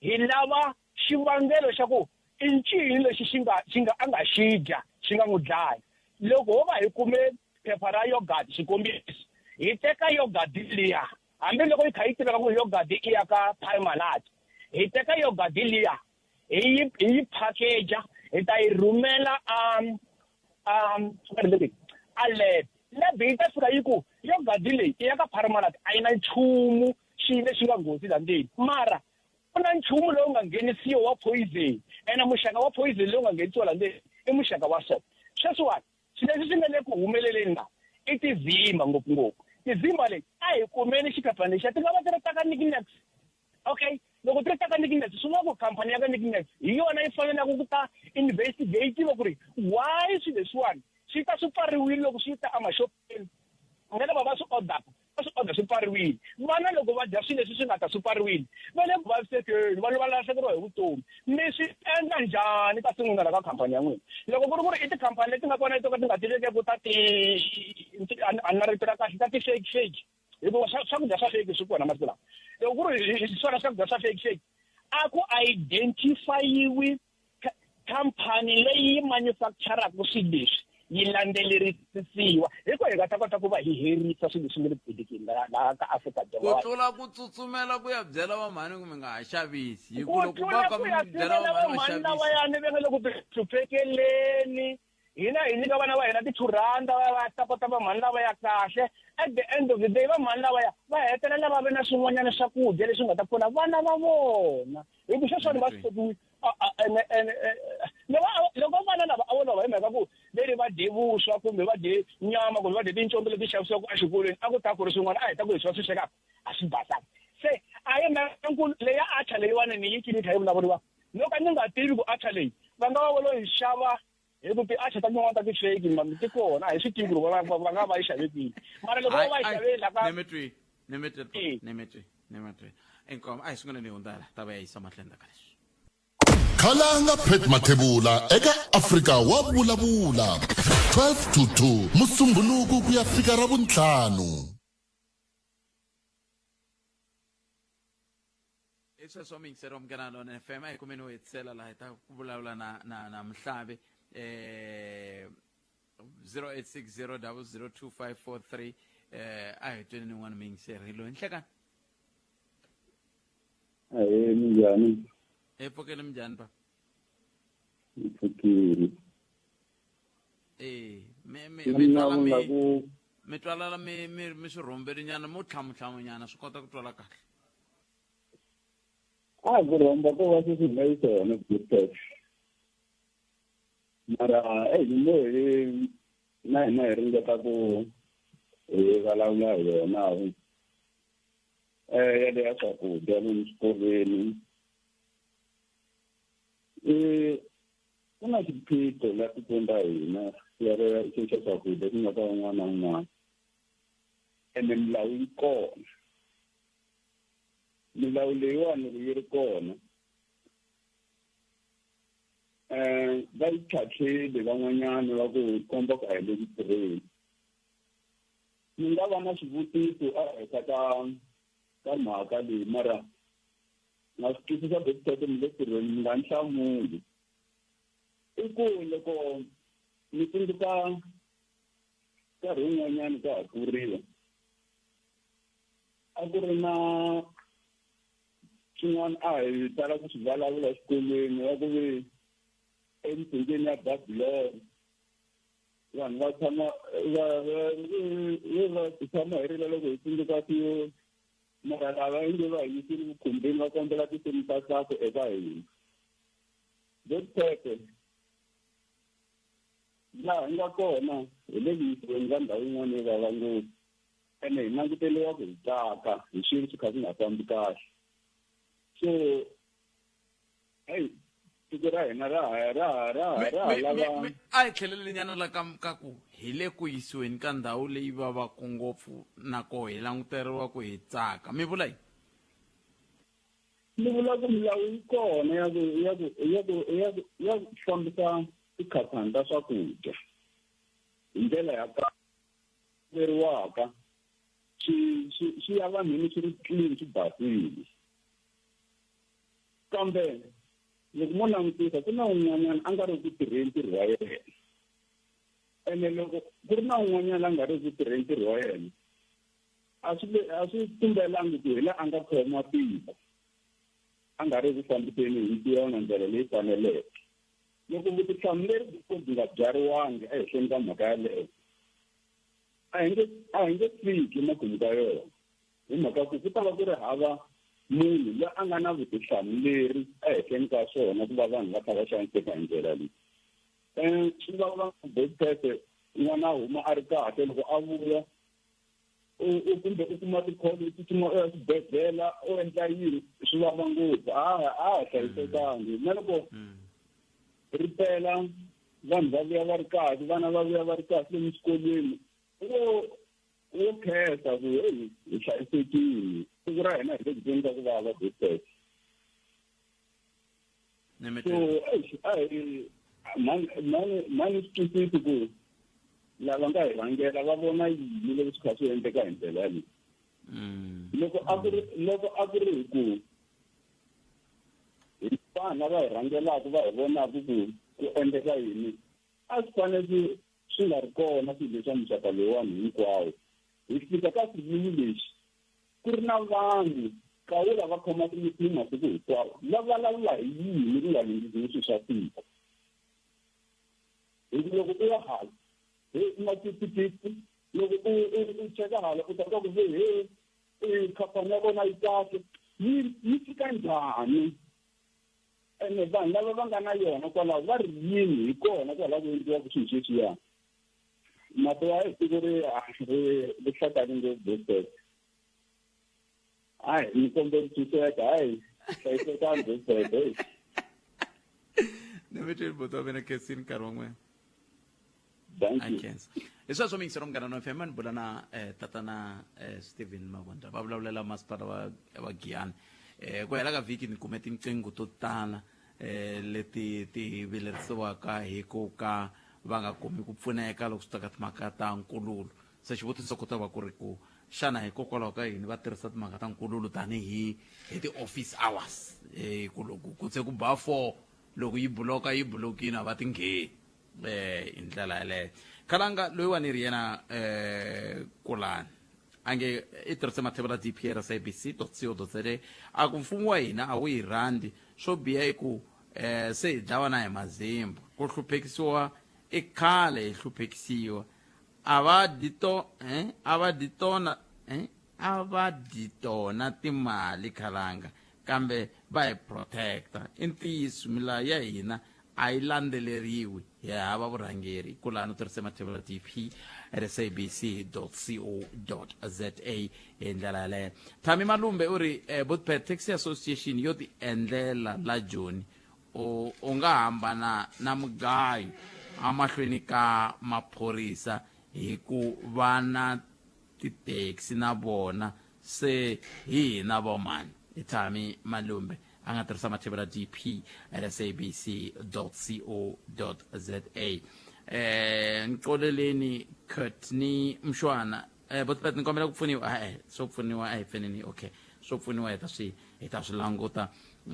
hi lava xivangelo xa ku i ncini lexi xi nga xi nga a nga xi dya xi nga n'wi dlaya loko ho va hi kume phepha ra yogurt xikombiso hi teka yogurt liya hambiloko yi kha yi tiveka ku yogurt i ya ka Parmalat hi teka yogurt liya hi yi hi yi package hi ta yi rhumela a a a lab lab yi ta fika yi ku yogurt leyi i ya ka Parmalat a yi na nchumu xi lexi nga nghozi la ndzeni mara ku na nchumu lowu nga nghenisiwa wa poison ene muxaka wa poison lowu nga nghenisiwa la ndzeni i muxaka wa so sweswiwani swilo leswi swi nga le ku humeleleni la i tizimba ngopfungopfu tizimba leti a hi kumeni xiphephana lexiya ti nga va ti ri ta ka Nicknax okay loko ti ri ta ka Nicknax swi vula ku khampani ya ka Nicknax hi yona yi faneleke ku ta investigate ku ri why swilo leswiwani swi ta swi pfariwile loko swi ta emaxopeni na lava va swi odaka va swi order swi pfariwile vana loko va dya swilo leswi swi nga ta swi pfariwile va le ku vavisekeni va va lahlekeriwa hi vutomi mi swi endla njhani kasi n'wina la ka khampani ya n'wina loko ku ri ku ri i tikhampani leti nga kona to ka ti nga tivekeki ta ti a na rito ra kahle ta ti-fake fake hikuva swakudya swa fake swi kona masiku lawa loko ku ri hi swona swakudya swa fake fake a ku identify-iwi khampani leyi manufacturaka swilo leswi yi landzelerisiwa hi ku hi nga ta kota ku va hi herisa swilo leswi nga le ku endlekeni laha ka Afrika-Dzonga ku tlula ku tsutsumela ku ya byela vamhani ku mi nga ha xavisi hi ku loko va ka mi byela vamhani lavayani va nga le ku hluphekeleni hina hi nyika vana va hina ti-two rhanda va ya va ya sapota vamhani lavaya kahle at the end of the day vamhani lavaya va hetelela va ve na swin'wanyana swakudya leswi nga ta pfuna vana va vona hi ku sweswiwani va swi kotiwile ene ene loko loko vana lava a vo lova hi mhaka ku ve ri va dye vuswa kumbe va dye nyama kumbe va dye tincombi leti xavisiwaka exikolweni a ku ta ku ri swin'wana a hi ta ku hi swi va swi swekaka a swi basanga se a hi mhaka nkulu leya atcha leyiwani ni yi twini yi kha yi vulavuriwa no ka ni nga tivi ku atcha leyi va nga va va lo yi xava hi ku ti-atcha ta tin'wana ta ti-fake mami ti kona a hi swi tivi ku ri va va nga va yi xave kwini mara loko va yi xave la ka Nemetwi, nemetwi, nemetwi, nemetwi. Inkomu, a hi sunguleni hi hundzala ta va ya yisa mahlweni ka leswi. Khalanga Pat Mathebula eka Afrika wa vulavula 12 to 2 Musumbhunuku ku ya fika Ravuntlhanu. I sweswo muyingiseri wa Munghana Lonene FM a hi kumeni wo hetisela laha hi ta ku vulavula na na na Muhlavi eh 0860002543 eh a hi tweni ni n'wana muyingiseri hi loyi nhlekani Ahee, minjhani? Hi pfukile minjhani pa? Hi pfukile. Eh, mi mi mi twala mi mi twalala mi mi mi swi rhombelinyana mo tlhamutlhamunyana swi kota ku twala kahle. A ku rhomba ko va se swi nga yi swona Guptex. Mara eyi mo hi na hina hi ringeta ku hi vulavula hi yona eh ya leya swakudya lomu swikolweni eh ku na xiphiqo la tikweni ra hina ya xa swakudya xi nga ka un'wana na un'wana ene milawu yi kona milawu leyiwani loko yi ri kona um va yi tlhatlhile van'wanyana va ku komba ku a hi le ku tirheni ni nga va na swivutiso ehenhla ka ka mhaka leyi mara na swi twisisa betitete mi le tirhweni mi nga ni hlamuli i ku loko ni tsundzuka nkarhi wun'wanyana ka ha kuriwa a ku ri na swin'wana a hi tala ku swi vulavula exikolweni wa ku ve emitsungeni ya Babylon. Vanhu va tshama va va tshama hi rila loko hi tsundzuka siyoni mara lava inge va hi yisile vukhumbini va kombela tinsimu ta ntsako eka hina. Botpete laha hi nga kona hi le ku yisiweni ka ndhawu yin'wana yo vava ngopfu ene hi languteriwa ku hi tsaka hi swilo swi kha swi nga fambi kahle so heyi tiko ra hina ra ha ra ha ra ha ra ha lava a hi tlhelele nyana la ka ka ku hi le ku yisiweni ka ndhawu leyi vavaka ngopfu na koho hi languteriwa ku hi tsaka mi vula yini ni vula ku milawu yi kona ya ku ya ku ya ku ya ku ya ku fambisa tikhampani ta swakudya hi ndlela ya kaveriwaka swi swi swi ya vanhwini swi ri clean swi basile kambe loko mo langutisa ku na un'wanyana a nga ri ku tirheni ntirho wa yena ene loko ku ri na un'wanyana a nga ri ku tirheni ntirho wa yena a swi a swi tumbelangi ku hi la a nga khoma tiko a nga ri ku fambiseni hi yona ndlela leyi faneleke loko vutihlamuleri byi byi nga byariwangi ehenhleni ka mhaka yaleyo a hi nge a hi nge fiki emakumu ka yona hi mhaka ku ku ta va ku ri hava munhu loyi a nga na vutihlamuleri ehenhleni ka swona ku va vanhu va kha va xaniseka hi ndlela leyi um swi vava botete n'wana a huma a ri kahle loko a vuya u kumbe u kuma tikholo u tsutsuma u ya xibedhlele u endla yini swi vava ngopfu a a ha hlayisekangi na loko ri pela vanhu va vuya va ri kahle vana va vuya va ri kahle lomu swikolweni wo wo khensa ku heyi hi hlayisekile siku ra hina hi le ku tweni ka ku vava botete so eish a hi mani mani mani swi twisisi ku lava nga hi rhangela va vona yini loko swi kha swi endleka hi ndlela leyi loko a ku ri loko a ku ri hi ku hi vanhu lava hi rhangelaka va hi vonaka ku ku endleka yini a swi fanele swi swi nga ri kona swilo leswa muxaka lowuwani hinkwawo hi fika ka xiyimo lexi ku ri na vanhu kawula va khoma timithini masiku hinkwawo va vulavula hi yini ku nga lunghisiwi swilo swa tiko hi ku loko u ya hala he makitikiti loko u u cheka hala u ta twa ku ve he khampani ya vona yi kahle yi yi fika njhani ene vanhu lava va nga na yona kwalaho va ri yini hi kona kwalaho ku endliwaka swilo sweswiyani mati wa tiko ri ri ri hlakani ngopfu bosek hayi ni kombela ku twiseka hayi hlayisekani bosek heyi ni mi tweli buti wa mina khensini nkarhi wan'wana Thank you. khensa hi sweswo miyingisero munghana no fm ni bula na eh, tatana eh, Steven Mavundla va vulavulela masipala wa, wa Giyani eh, ku hela ka vhiki ni kume tinqingho to tala eh, leti ti vilerisiwaka hi ku ka va nga kumi ku pfuneka loko swi ta ka timhaka ta nkululo se xivutiso ku ta va ku ri ku xana hikokwalaho ka yini va tirhisa timhaka ta nkululo tanihi hi ti-office hours eh, ku loko ku se ku ba four loko yi buloka yi bulokini a va ti ngheni eh hi ndlela yaleyo khalanga loyiwani ri yena eh kulani a nge i tirhise mathevula dpr sabc co za a ku mfumo wa hina a wu yi rhandzi swo biha i ku eh se hi dlawa na hi mazimba ku hluphekisiwa i khale hi hluphekisiwa a va dyi to eh a va dyi tona eh a va dyi tona timali khalanga kambe va hi protecta i ntiyiso milawu ya hina a yi landzeleriwi hi hava vurhangeri kulani u tirhise mathevula dp at sabc co za hi ndlela yaleyo thami malumbe u ri eh, botpet taxi association yo ti endlela la joni u u nga hambana na mugayo emahlweni ka maphorisa hi ku va na tithekisi na vona se hi hina vomani i thami malumbe a nga tirhisa mathevula dp at sabc co za eh nxoleleni Courtney Mshwana eh botpet ni kombela ku pfuniwa eh swo pfuniwa a hi pfuneni okay swo pfuniwa hi ta swi hi ta swi languta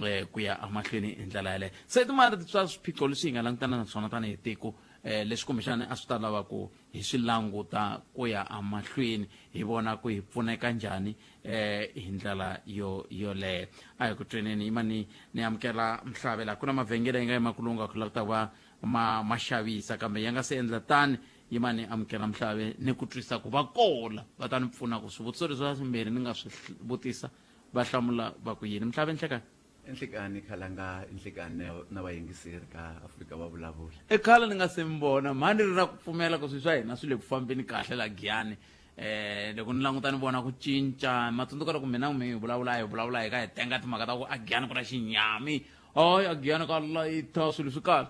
eh ku ya emahlweni hi ndlela yaleyo se tin'wana swa swiphiqo leswi hi nga langutana na swona tanihi tiko eh leswi kumbexana a swi ta lava ku hi swi languta ku ya emahlweni hi vona ku hi pfuneka njhani eh hi ndlela yo yoleyo a hi ku tweneni yima ni ni amukela mhlave laha ku na mavhengele ya nga emakulunga ku lava ku ta va ma ma xavisa kambe ya nga se endla tani Yimani amukela Mhlave ni ku twisa ku va kola va ta ni pfuna ku swivutiso leswi swa swimbirhi ni nga swi vutisa va hlamula va ku yini. Mhlave, nhlekani. Enhlekani Khalanga, enhlekani na vayingiseri ka Afrika va vulavula. I khale ni nga se mi vona mhani, ri na ku pfumela ku swilo swa hina swi le ku fambeni kahle la Giyani. Loko ni languta ni vona ku cinca, ma tsundzuka loko mina mi vulavula hi vulavula hi ka hi tenga timhaka ta ku a Giyani ku na xinyami, hayi a Giyani ka layitha swilo swi kahle,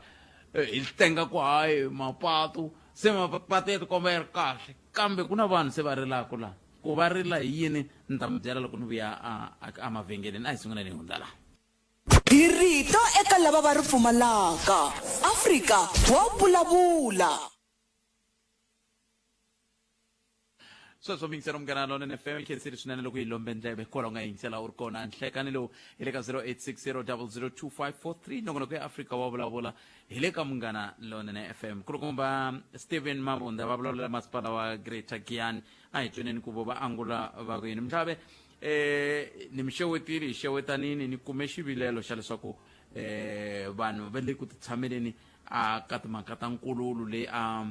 hi tenga ku hayi mapatu se mapatu ya tikomba ya ri kahle, kambe ku na vanhu se va rilaka la ku va rila hi yini ni ta mi byela loko ni vuya a mavhengeleni. A hi sunguleni hi hundza laha. Hi rito eka lava va ri pfumalaka. Afrika wa vulavula. Sweswo miyingiselo Munghana Lonene FM khensile swinene loko yi lombe ndleve kwala u nga yingisela u ri kona nhlekani lowu hi le ka 0860002543 nongonoko ya Afrika wa vulavula hi le ka Munghana Lonene FM. Kulukumba Steven Mabunda va vulavulela masipala wa Greater Giyani, a hi tweneni ku vo va angula va ku yini. Mhlave, ni mi xewetile, hi xewetanini. Ni kume xivilelo xa leswaku vanhu va le ku titshameleni a ka timhaka ta nkululo leyi a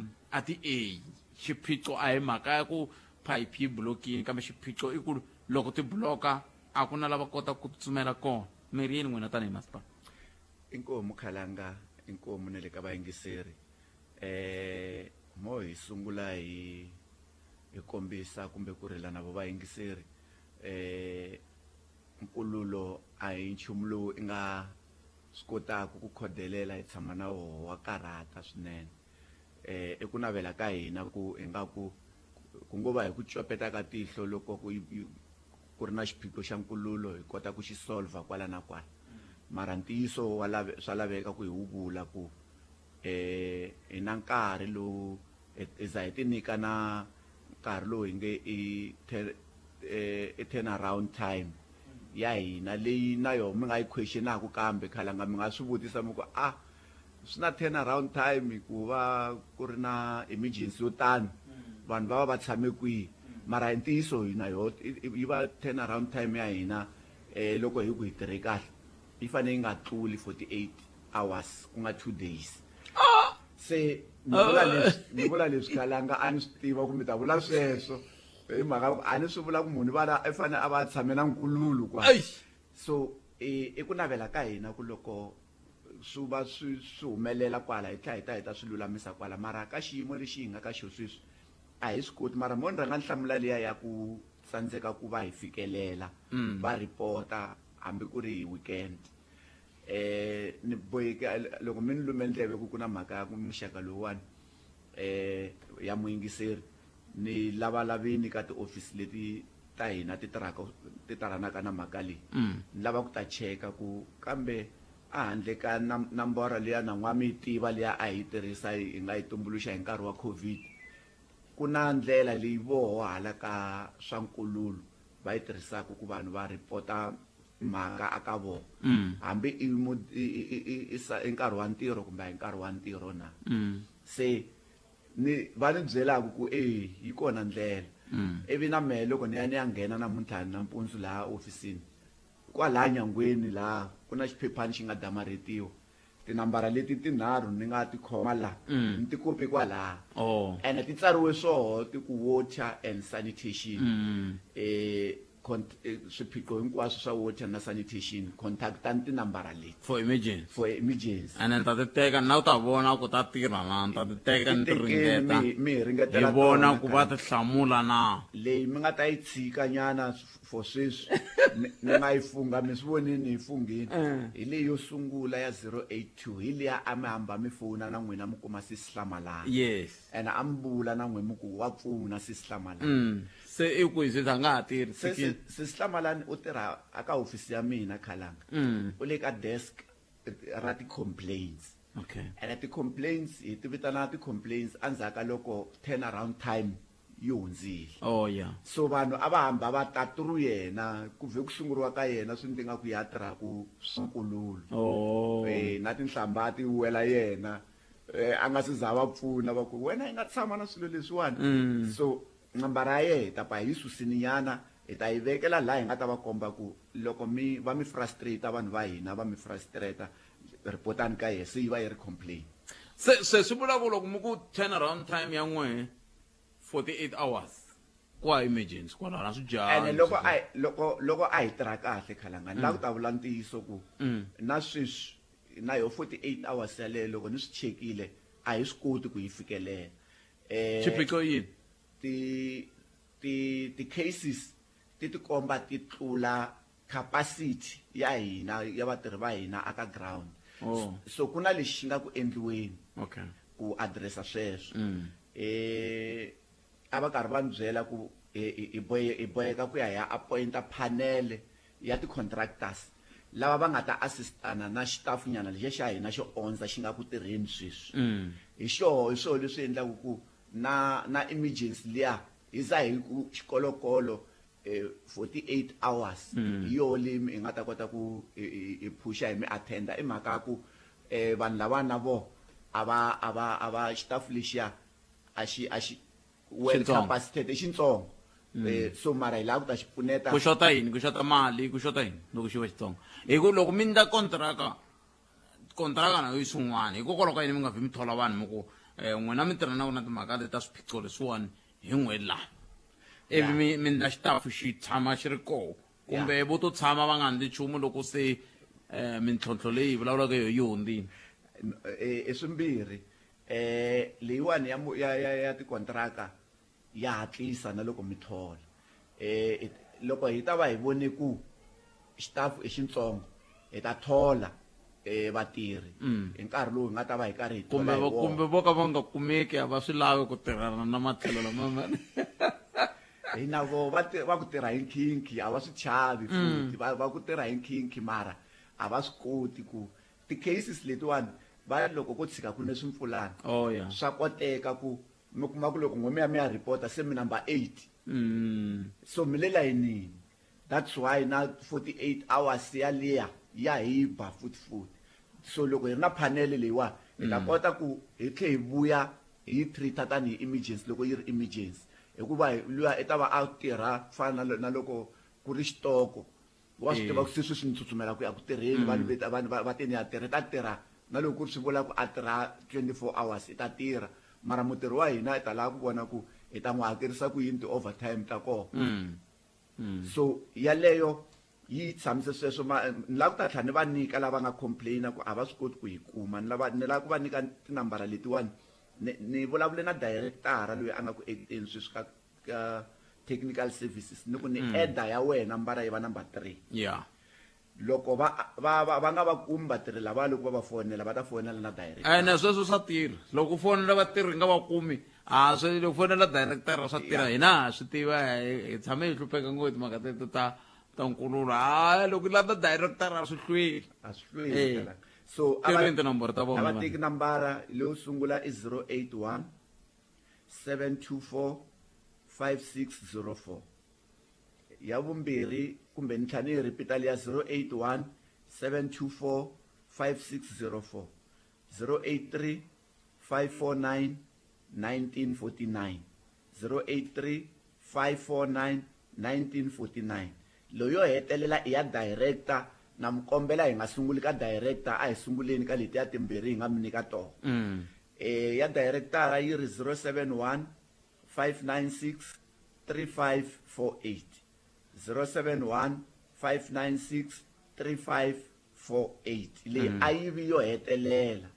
ti eyi. Xiphiqo a hi mhaka ya ku phayiphi yi bulokini, kambe xiphiqo i ku loko ti buloka a ku na lava kotaka ku tsutsumela kona. Mi ri yini n'wina tanihi masipala? Inkomu Khalanga, inkomu na le ka vayingiseri. Mo hi sungula hi hi kombisa kumbe ku rila na vo vayingiseri. Nkululo a hi nchumu lowu i nga swi kotaka ku khodelela hi tshama na woho, wa karhata swinene. I ku navela ka hina ku hi nga ku ku ngo va hi ku copeta ka tihlo loko ku ku ri na xiphiqo xa nkululo hi kota ku xi solver kwala na kwala, mara ntiyiso wa lave swa laveka ku hi wu vula ku hi na nkarhi lowu hi za hi ti nyika na nkarhi lowu hi nge i i turnaround time ya hina leyi na yona mi nga yi questionaku, kambe khalanga mi nga swi vutisa mi ku a swi na turnaround time ku va ku ri na emergency yo tani, vanhu va va va tshame kwihi? Mara hi ntiyiso hina yo yi va turnaround time ya hina loko hi ku hi tirhe kahle yi fanele yi nga tluli 48 hours, ku nga 2 days. Se ni vula leswi, ni vula leswi khalanga a ni swi tiva ku mi ta vula sweswo, hi mhaka ku a ni swi vula ku munhu va i fanele a va a tshame na nkululo kwa. So i ku navela ka hina ku loko swi va swi swi humelela kwala hi tlhela hi ta hi ta swi lulamisa kwala, mara ka xiyimo lexi hi nga ka xo sweswi a hi swi koti. Mara mo ni rhanga ni hlamula liya ya ku tsandzeka ku va hi fikelela va report-a hambi ku ri hi weekend. Ni boheke loko mi ni lume ndleve ku ku na mhaka ya ku muxaka lowuwani ya muyingiseri, ni lavalavini ka tiofisi leti ta hina ti tirhaka ti tirhanaka na mhaka leyi. Ni lava ku ta cheka ku kambe a handle ka nambara liya na n'wa mi yi tiva liya a hi yi tirhisa hi nga yi tumbuluxa hi nkarhi wa COVID, ku na ndlela leyi voho hala ka swa nkululo va yi tirhisaka ku vanhu va report-a mhaka a ka vona hambi i i nkarhi wa ntirho kumbe a hi nkarhi wa ntirho na. Se ni va ni byelaka ku e yi kona ndlela, ivi na mehe loko ni ya ni ya nghena namuntlha nampundzu laha ofisini, kwalaha nyangweni laha ku na xiphephani xi nga damarhetiwa tinambara leti tinharhu ni nga ti khoma la, ni ti kopi kwalaha. Ene ti tsariwe swoho ti ku water and sanitation, swiphiqo hinkwaswo swa water na sanitation, contactani tinambara leti for emergency. For emergency. Ene ni ta ti teka na u ta vona ku ta tirha na ni ta ti teka ni ti Ti tekeni, ringeta mi hi ringetela hi vona tona ku va ti hlamula na. Leyi mi nga ta yi tshika nyana for sweswi ni nga yi fungha, mi swi vonini yi funghini, hi leyi yo sungula ya 082, hi liya a mi hamba mi fona na n'wina mi kuma sisi Hlamalani. Ene a mi vula na n'we mi ku wa pfuna sisi Hlamalani. Se i ku sweswi a nga ha tirhi, Se tshikini. Sisi Hlamalani u tirha aka hofisi ya mina khalanga, u le ka desk ra ti-complaints. Ene ti-complaints hi ti vitana ti-complaints endzhaku ka loko turnaround time yi hundzile. Oh yeah. So vanhu a va hamba va ta through yena, ku vhe ku sunguriwa ka yena swi ni nga ku ya tirha ku swa nkululo. Na tinhlamba ti wela yena. A nga se za va pfuna va ku wena i nga tshama na swilo leswiwani. So nambara ya yehe hi ta pa hi yi susini nyana, hi ta yi vekela laha hi nga ta va komba ku loko mi va mi frustrate vanhu va hina va mi frustrate, reportani ka yehe, se yi va yi ri complain. Se se swi vula ku loko mi ku turnaround time ya n'wehe 48 hours ku ha emergency kwalaho na swi ene jahani loko a hi- loko loko a hi tirha kahle khalanga ni lava ku ta vula ntiyiso ku na sweswi na yo 48 hours yaleyo loko ni swi chekile a hi swi koti ku yi fikelela eh Xiphiqo i yini? Ti ti ti cases ti tikomba ti tlula capacity ya hina ya vatirhi va hina aka ground. Oh. So ku na lexi xi nga ku endliweni okay ku addressa sweswo. A va karhi va ni byela ku hi hi boheka ku ya hi ya appointa panel ya ti-contractors lava va nga ta assistana na xitafu nyana lexiya xa hina xo ondza xi nga ku tirheni sweswi. Hi xoho hi swoho leswi endlaku ku na na emergency liya hi za hi ku xikolokolo 48 hours hi yoho leyi hi nga ta kota ku hi phusha hi mi attenda i mhaka ya ku vanhu lava na voho a va a va a va xitafu lexiya a xi a xi well Xitsongo. capacitated i xitsongo. So mara hi lava ku ta xi pfuneta. Ku xota yini? Ku xota mali? Ku xota yini loko xi va xitsongo? Hi ku loko mi ndla kontraka, kontraka na yo yi swin'wana, hikokwalaho ka yini mi nga vhi mi thola vanhu mi ku n'wina mi tirha na ku na timhaka leti ta swiphiqo leswiwani hi n'hweti laha, ivi mi mi ndla xitafu xi tshama xi ri koho, kumbe vo to tshama va nga ndli nchumu loko se mintlhontlho leyi hi vulavulaka yo yi hundzile? I swimbirhi. Leyiwani ya ya ya ya tikontraka ya hatlisa na loko mi thola. Loko hi ta va hi vone ku xitafu i xitsongo, hi ta thola vatirhi hi nkarhi lowu hi nga ta va hi karhi hi thola Kumbe hi wona. Kumbe vo ka va nga kumeki, a va swi lavi ku tirhana na matlhelo lama ma Hi na vo va va ku tirha hi nkhinkhi, a va swi chavi futhi va ku tirha hi nkhinkhi, mara a va swi koti ku ti-cases letiwani va ri loko ko tshika ku ne swimpfulana. Oh, yeah. Swa koteka ku mi kuma ku loko n'we mi ya mi ya report se mi number 8. So mi le layinini. That's why na 48 hours ya liya ya hi ba futhi futhi. So loko hi ri na panel leyiwa hi ta kota ku hi tlhe hi vuya hi yi treat-a tanihi emergency loko yi ri emergency, hikuva luya i ta va a tirha ku fana na loko ku ri xitoko. Wa swi tiva ku se sweswi ni tsutsumela ku ya ku tirheni, va ni vita, va va te ni ya tirha, i ta tirha na loko ku ri swi vula ku a tirha 24 hours i ta tirha, mara mutirhi wa hina i ta lava ku vona ku hi ta n'wi hakerisa ku yini ti-overtime ta kona. So yaleyo yi tshamise sweswo. Ni lava ku ta tlhela ni va nyika lava nga complain-a ku a va swi koti ku hi kuma, ni lava ni lava ku va nyika tinambara letiwani. Ni vulavule na director loyi a nga ku acteni sweswi ka technical services, ni ku ni adda ya wena nambara yi va number 3. Loko va va va nga va kumi vatirhi lava, loko va va fonela va ta fonela na director. Ene sweswo swa tirha, loko u fonela vatirhi nga va kumi, a swi loko fonela director swa tirha. Hina ha swi tiva, hi tshame hi hlupheka ngopfu timhaka teto ta nkululo. A loko u landza director a swi hlweli. A swi hlweli. So a va tinomboro ta vona. A va teki nambara leyo sungula i 081 724 5604. Ya vumbirhi, kumbe ni tlhela ni yi repeat liya, 081 724 5604, 083 549 1949, 083 549 1949. Loyo hetelela i ya director, na mi kombela hi nga sunguli ka director, a hi sunguleni ka letiya timbirhi hi nga mi nyika tona. Ya director yi ri 071 596 3548, 071 596 3548. Leyi a yi vi yo hetelela.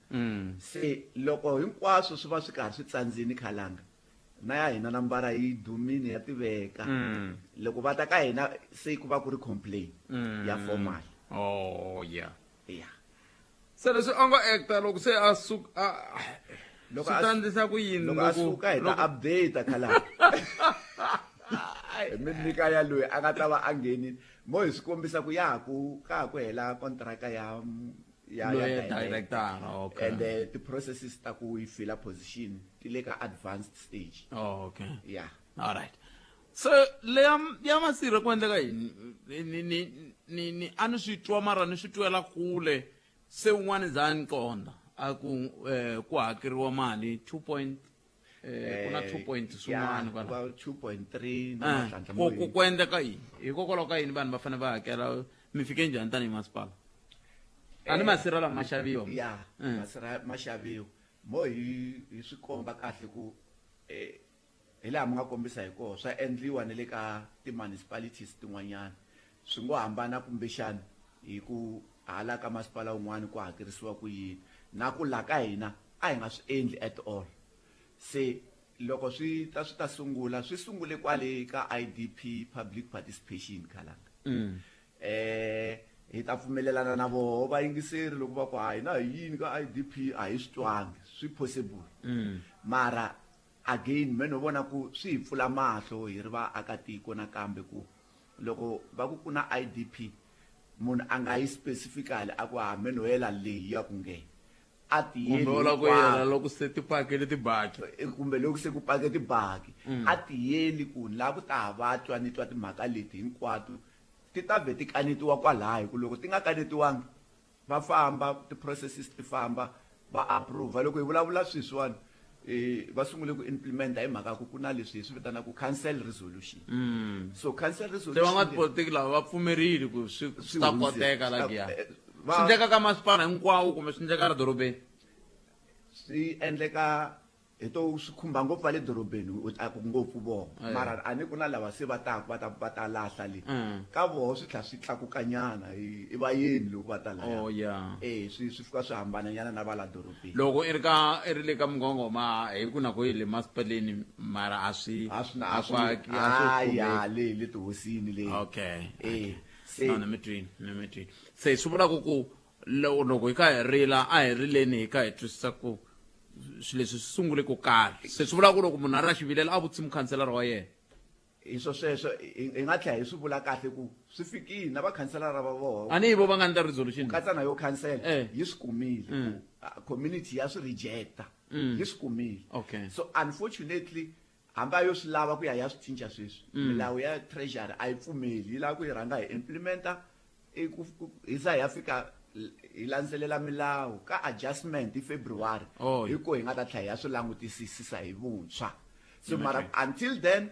Se loko hinkwaswo swi va swi karhi swi tsandzini khalanga, na ya hina nambara yi dumini ya tiveka. Loko va ta ka hina se ku va ku ri complain ya formal. Oh yeah. Yeah. Se leswi a nga acta loko se a suka, Loko swi ta endlisa ku yini? Loko a suka hi ta update khalanga, hi mi nyika ya loyi a nga ta va a nghenile, mo hi swi kombisa ku ya ha ku ka ha ku hela kontraka ya Loyi ya director, okay. And ti-processes ta ku yi fila position ti le ka advanced stage. Oh, okay. Yeah. All right. So leya ya masirha ku endleka yini? Ni a ni swi twa, mara ni swi twela kule, se un'wana za ni qonda a ku ku hakeriwa mali 2 point, ku na 2 point swin'wana kwala. 2.3 na mahlandla. Ku endleka yini? Hikokwalaho ka yini vanhu va fanele va hakela? Mi fike njhani tanihi masipala? A ni masirha lama ma xaviwa? Ya, masirha ma xaviwa. Mo hi hi swi komba kahle ku eh hi laha mi nga kombisa hi koho swa endliwa na le ka ti-municipalities tin'wanyana swi ngo hambana kumbexana hi ku hala ka masipala wun'wana ku hakerisiwa ku yini na ku la ka hina a hi nga swi endli at all se loko swi ta swi ta sungula swi sungule kwale ka IDP public participation khalanga mm. eh hi ta pfumelelana na voho vayingiseri loko va ku hayi na hi yini ka IDP a hi swi twangi swi possible mm. mara again me no vona ku swi hi pfula mahlo hi ri vaakatiko nakambe ku loko va ku ku na IDP munhu a nga yi specifically a ku ha me no yela leyi ya ku nge a tiyeli kumbe u lava ku yela loko se ti pakele tibaki eh, kumbe loko se ku pake tibaki mm. a tiyeli ku la ku ta va twa ni twa timhaka leti hinkwato ti ta vhe ti kanetiwa kwalaho hi ku loko ti nga kanetiwangi va famba ti-processes ti famba va approve loko hi vulavula sweswiwani eh va sungule ku implementa hi mhaka ku ku na leswi hi swi vitanaka council resolution mm. so council resolution se van'watipolitiki lava va pfumerile ku swi ta koteka la giya eh, swi endleka ka masipala hinkwawo kumbe swi endleka la dorobeni swi endleka hi to swi khumba ngopfu va le dorobeni u ta ku ngopfu vona mara a ni ku na lava se va taku va ta va ta lahla le mm. ka voho swi tlhela swi tlakukanyana i vayeni loko va ta laya oh, yeah. e swi swi fika swi hambananyana na va la dorobeni loko i ri ka i ri le ka mungongoma hi ku na ku yi le masipaleni mara a swi a swi a swi ya le le tihosini le okay eh se no, ni mi twini ni mi twini se swi vulaka ku loko hi kha hi rila a hi rileni hi kha hi twisisa ku swilo leswi swi sungule ko karhi se swi vula ku loko munhu a ri na xivilelo a vutisi mukhanselara wa yena hi swo sweswo hi nga tlhela hi swi vula kahle ku swi fikile na vakhanselara va vona a ni hi vo va nga ndla resolution ku katsa na yo khansela eh. yi swi kumile ku mm. community ya swi rejecta mm. yi swi kumile okay so unfortunately hambi a yo swi lava ku ya ya swi cinca sweswi mm. milawu ya treasury a yi pfumeli yi lava ku yi rhanga hi implementa hi za hi ya fika hi landzelela milawu ka adjustment hi February oh. hi ko hi nga ta tlhela hi ya swi langutisisisa hi vuntshwa so mara until then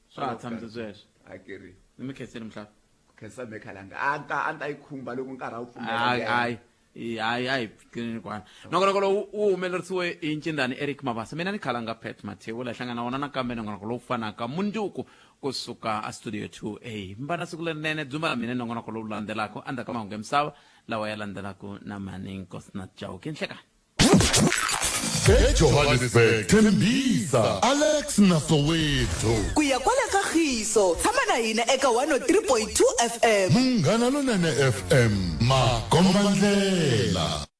swa ha tshamise sweswo hakeri ni mi khenseni mhlava khensa me khalanga a ta a ta yi khumba loko nkarhi a wu pfumela hayi hayi hayi pfukini kwana nongonoko lowu wu humelerisiwe hi ncindani eric mabasa mina ni khalanga pet mathewula hi hlangana na wona nakambe nongonoko lowu fanaka mundzuku kusuka a studio 2a mbana siku lerinene dzumba la mina nongonoko lowu landzelaka endzhaku ka mahungu ya misava lawa ya landzelaka na mani nkosina chauke nhlekani ejohannesburg tembisa alex na soweto ku ya kwala ka khiso tshama na hina eka 103.2 fm munghana lonene fm makombandlela.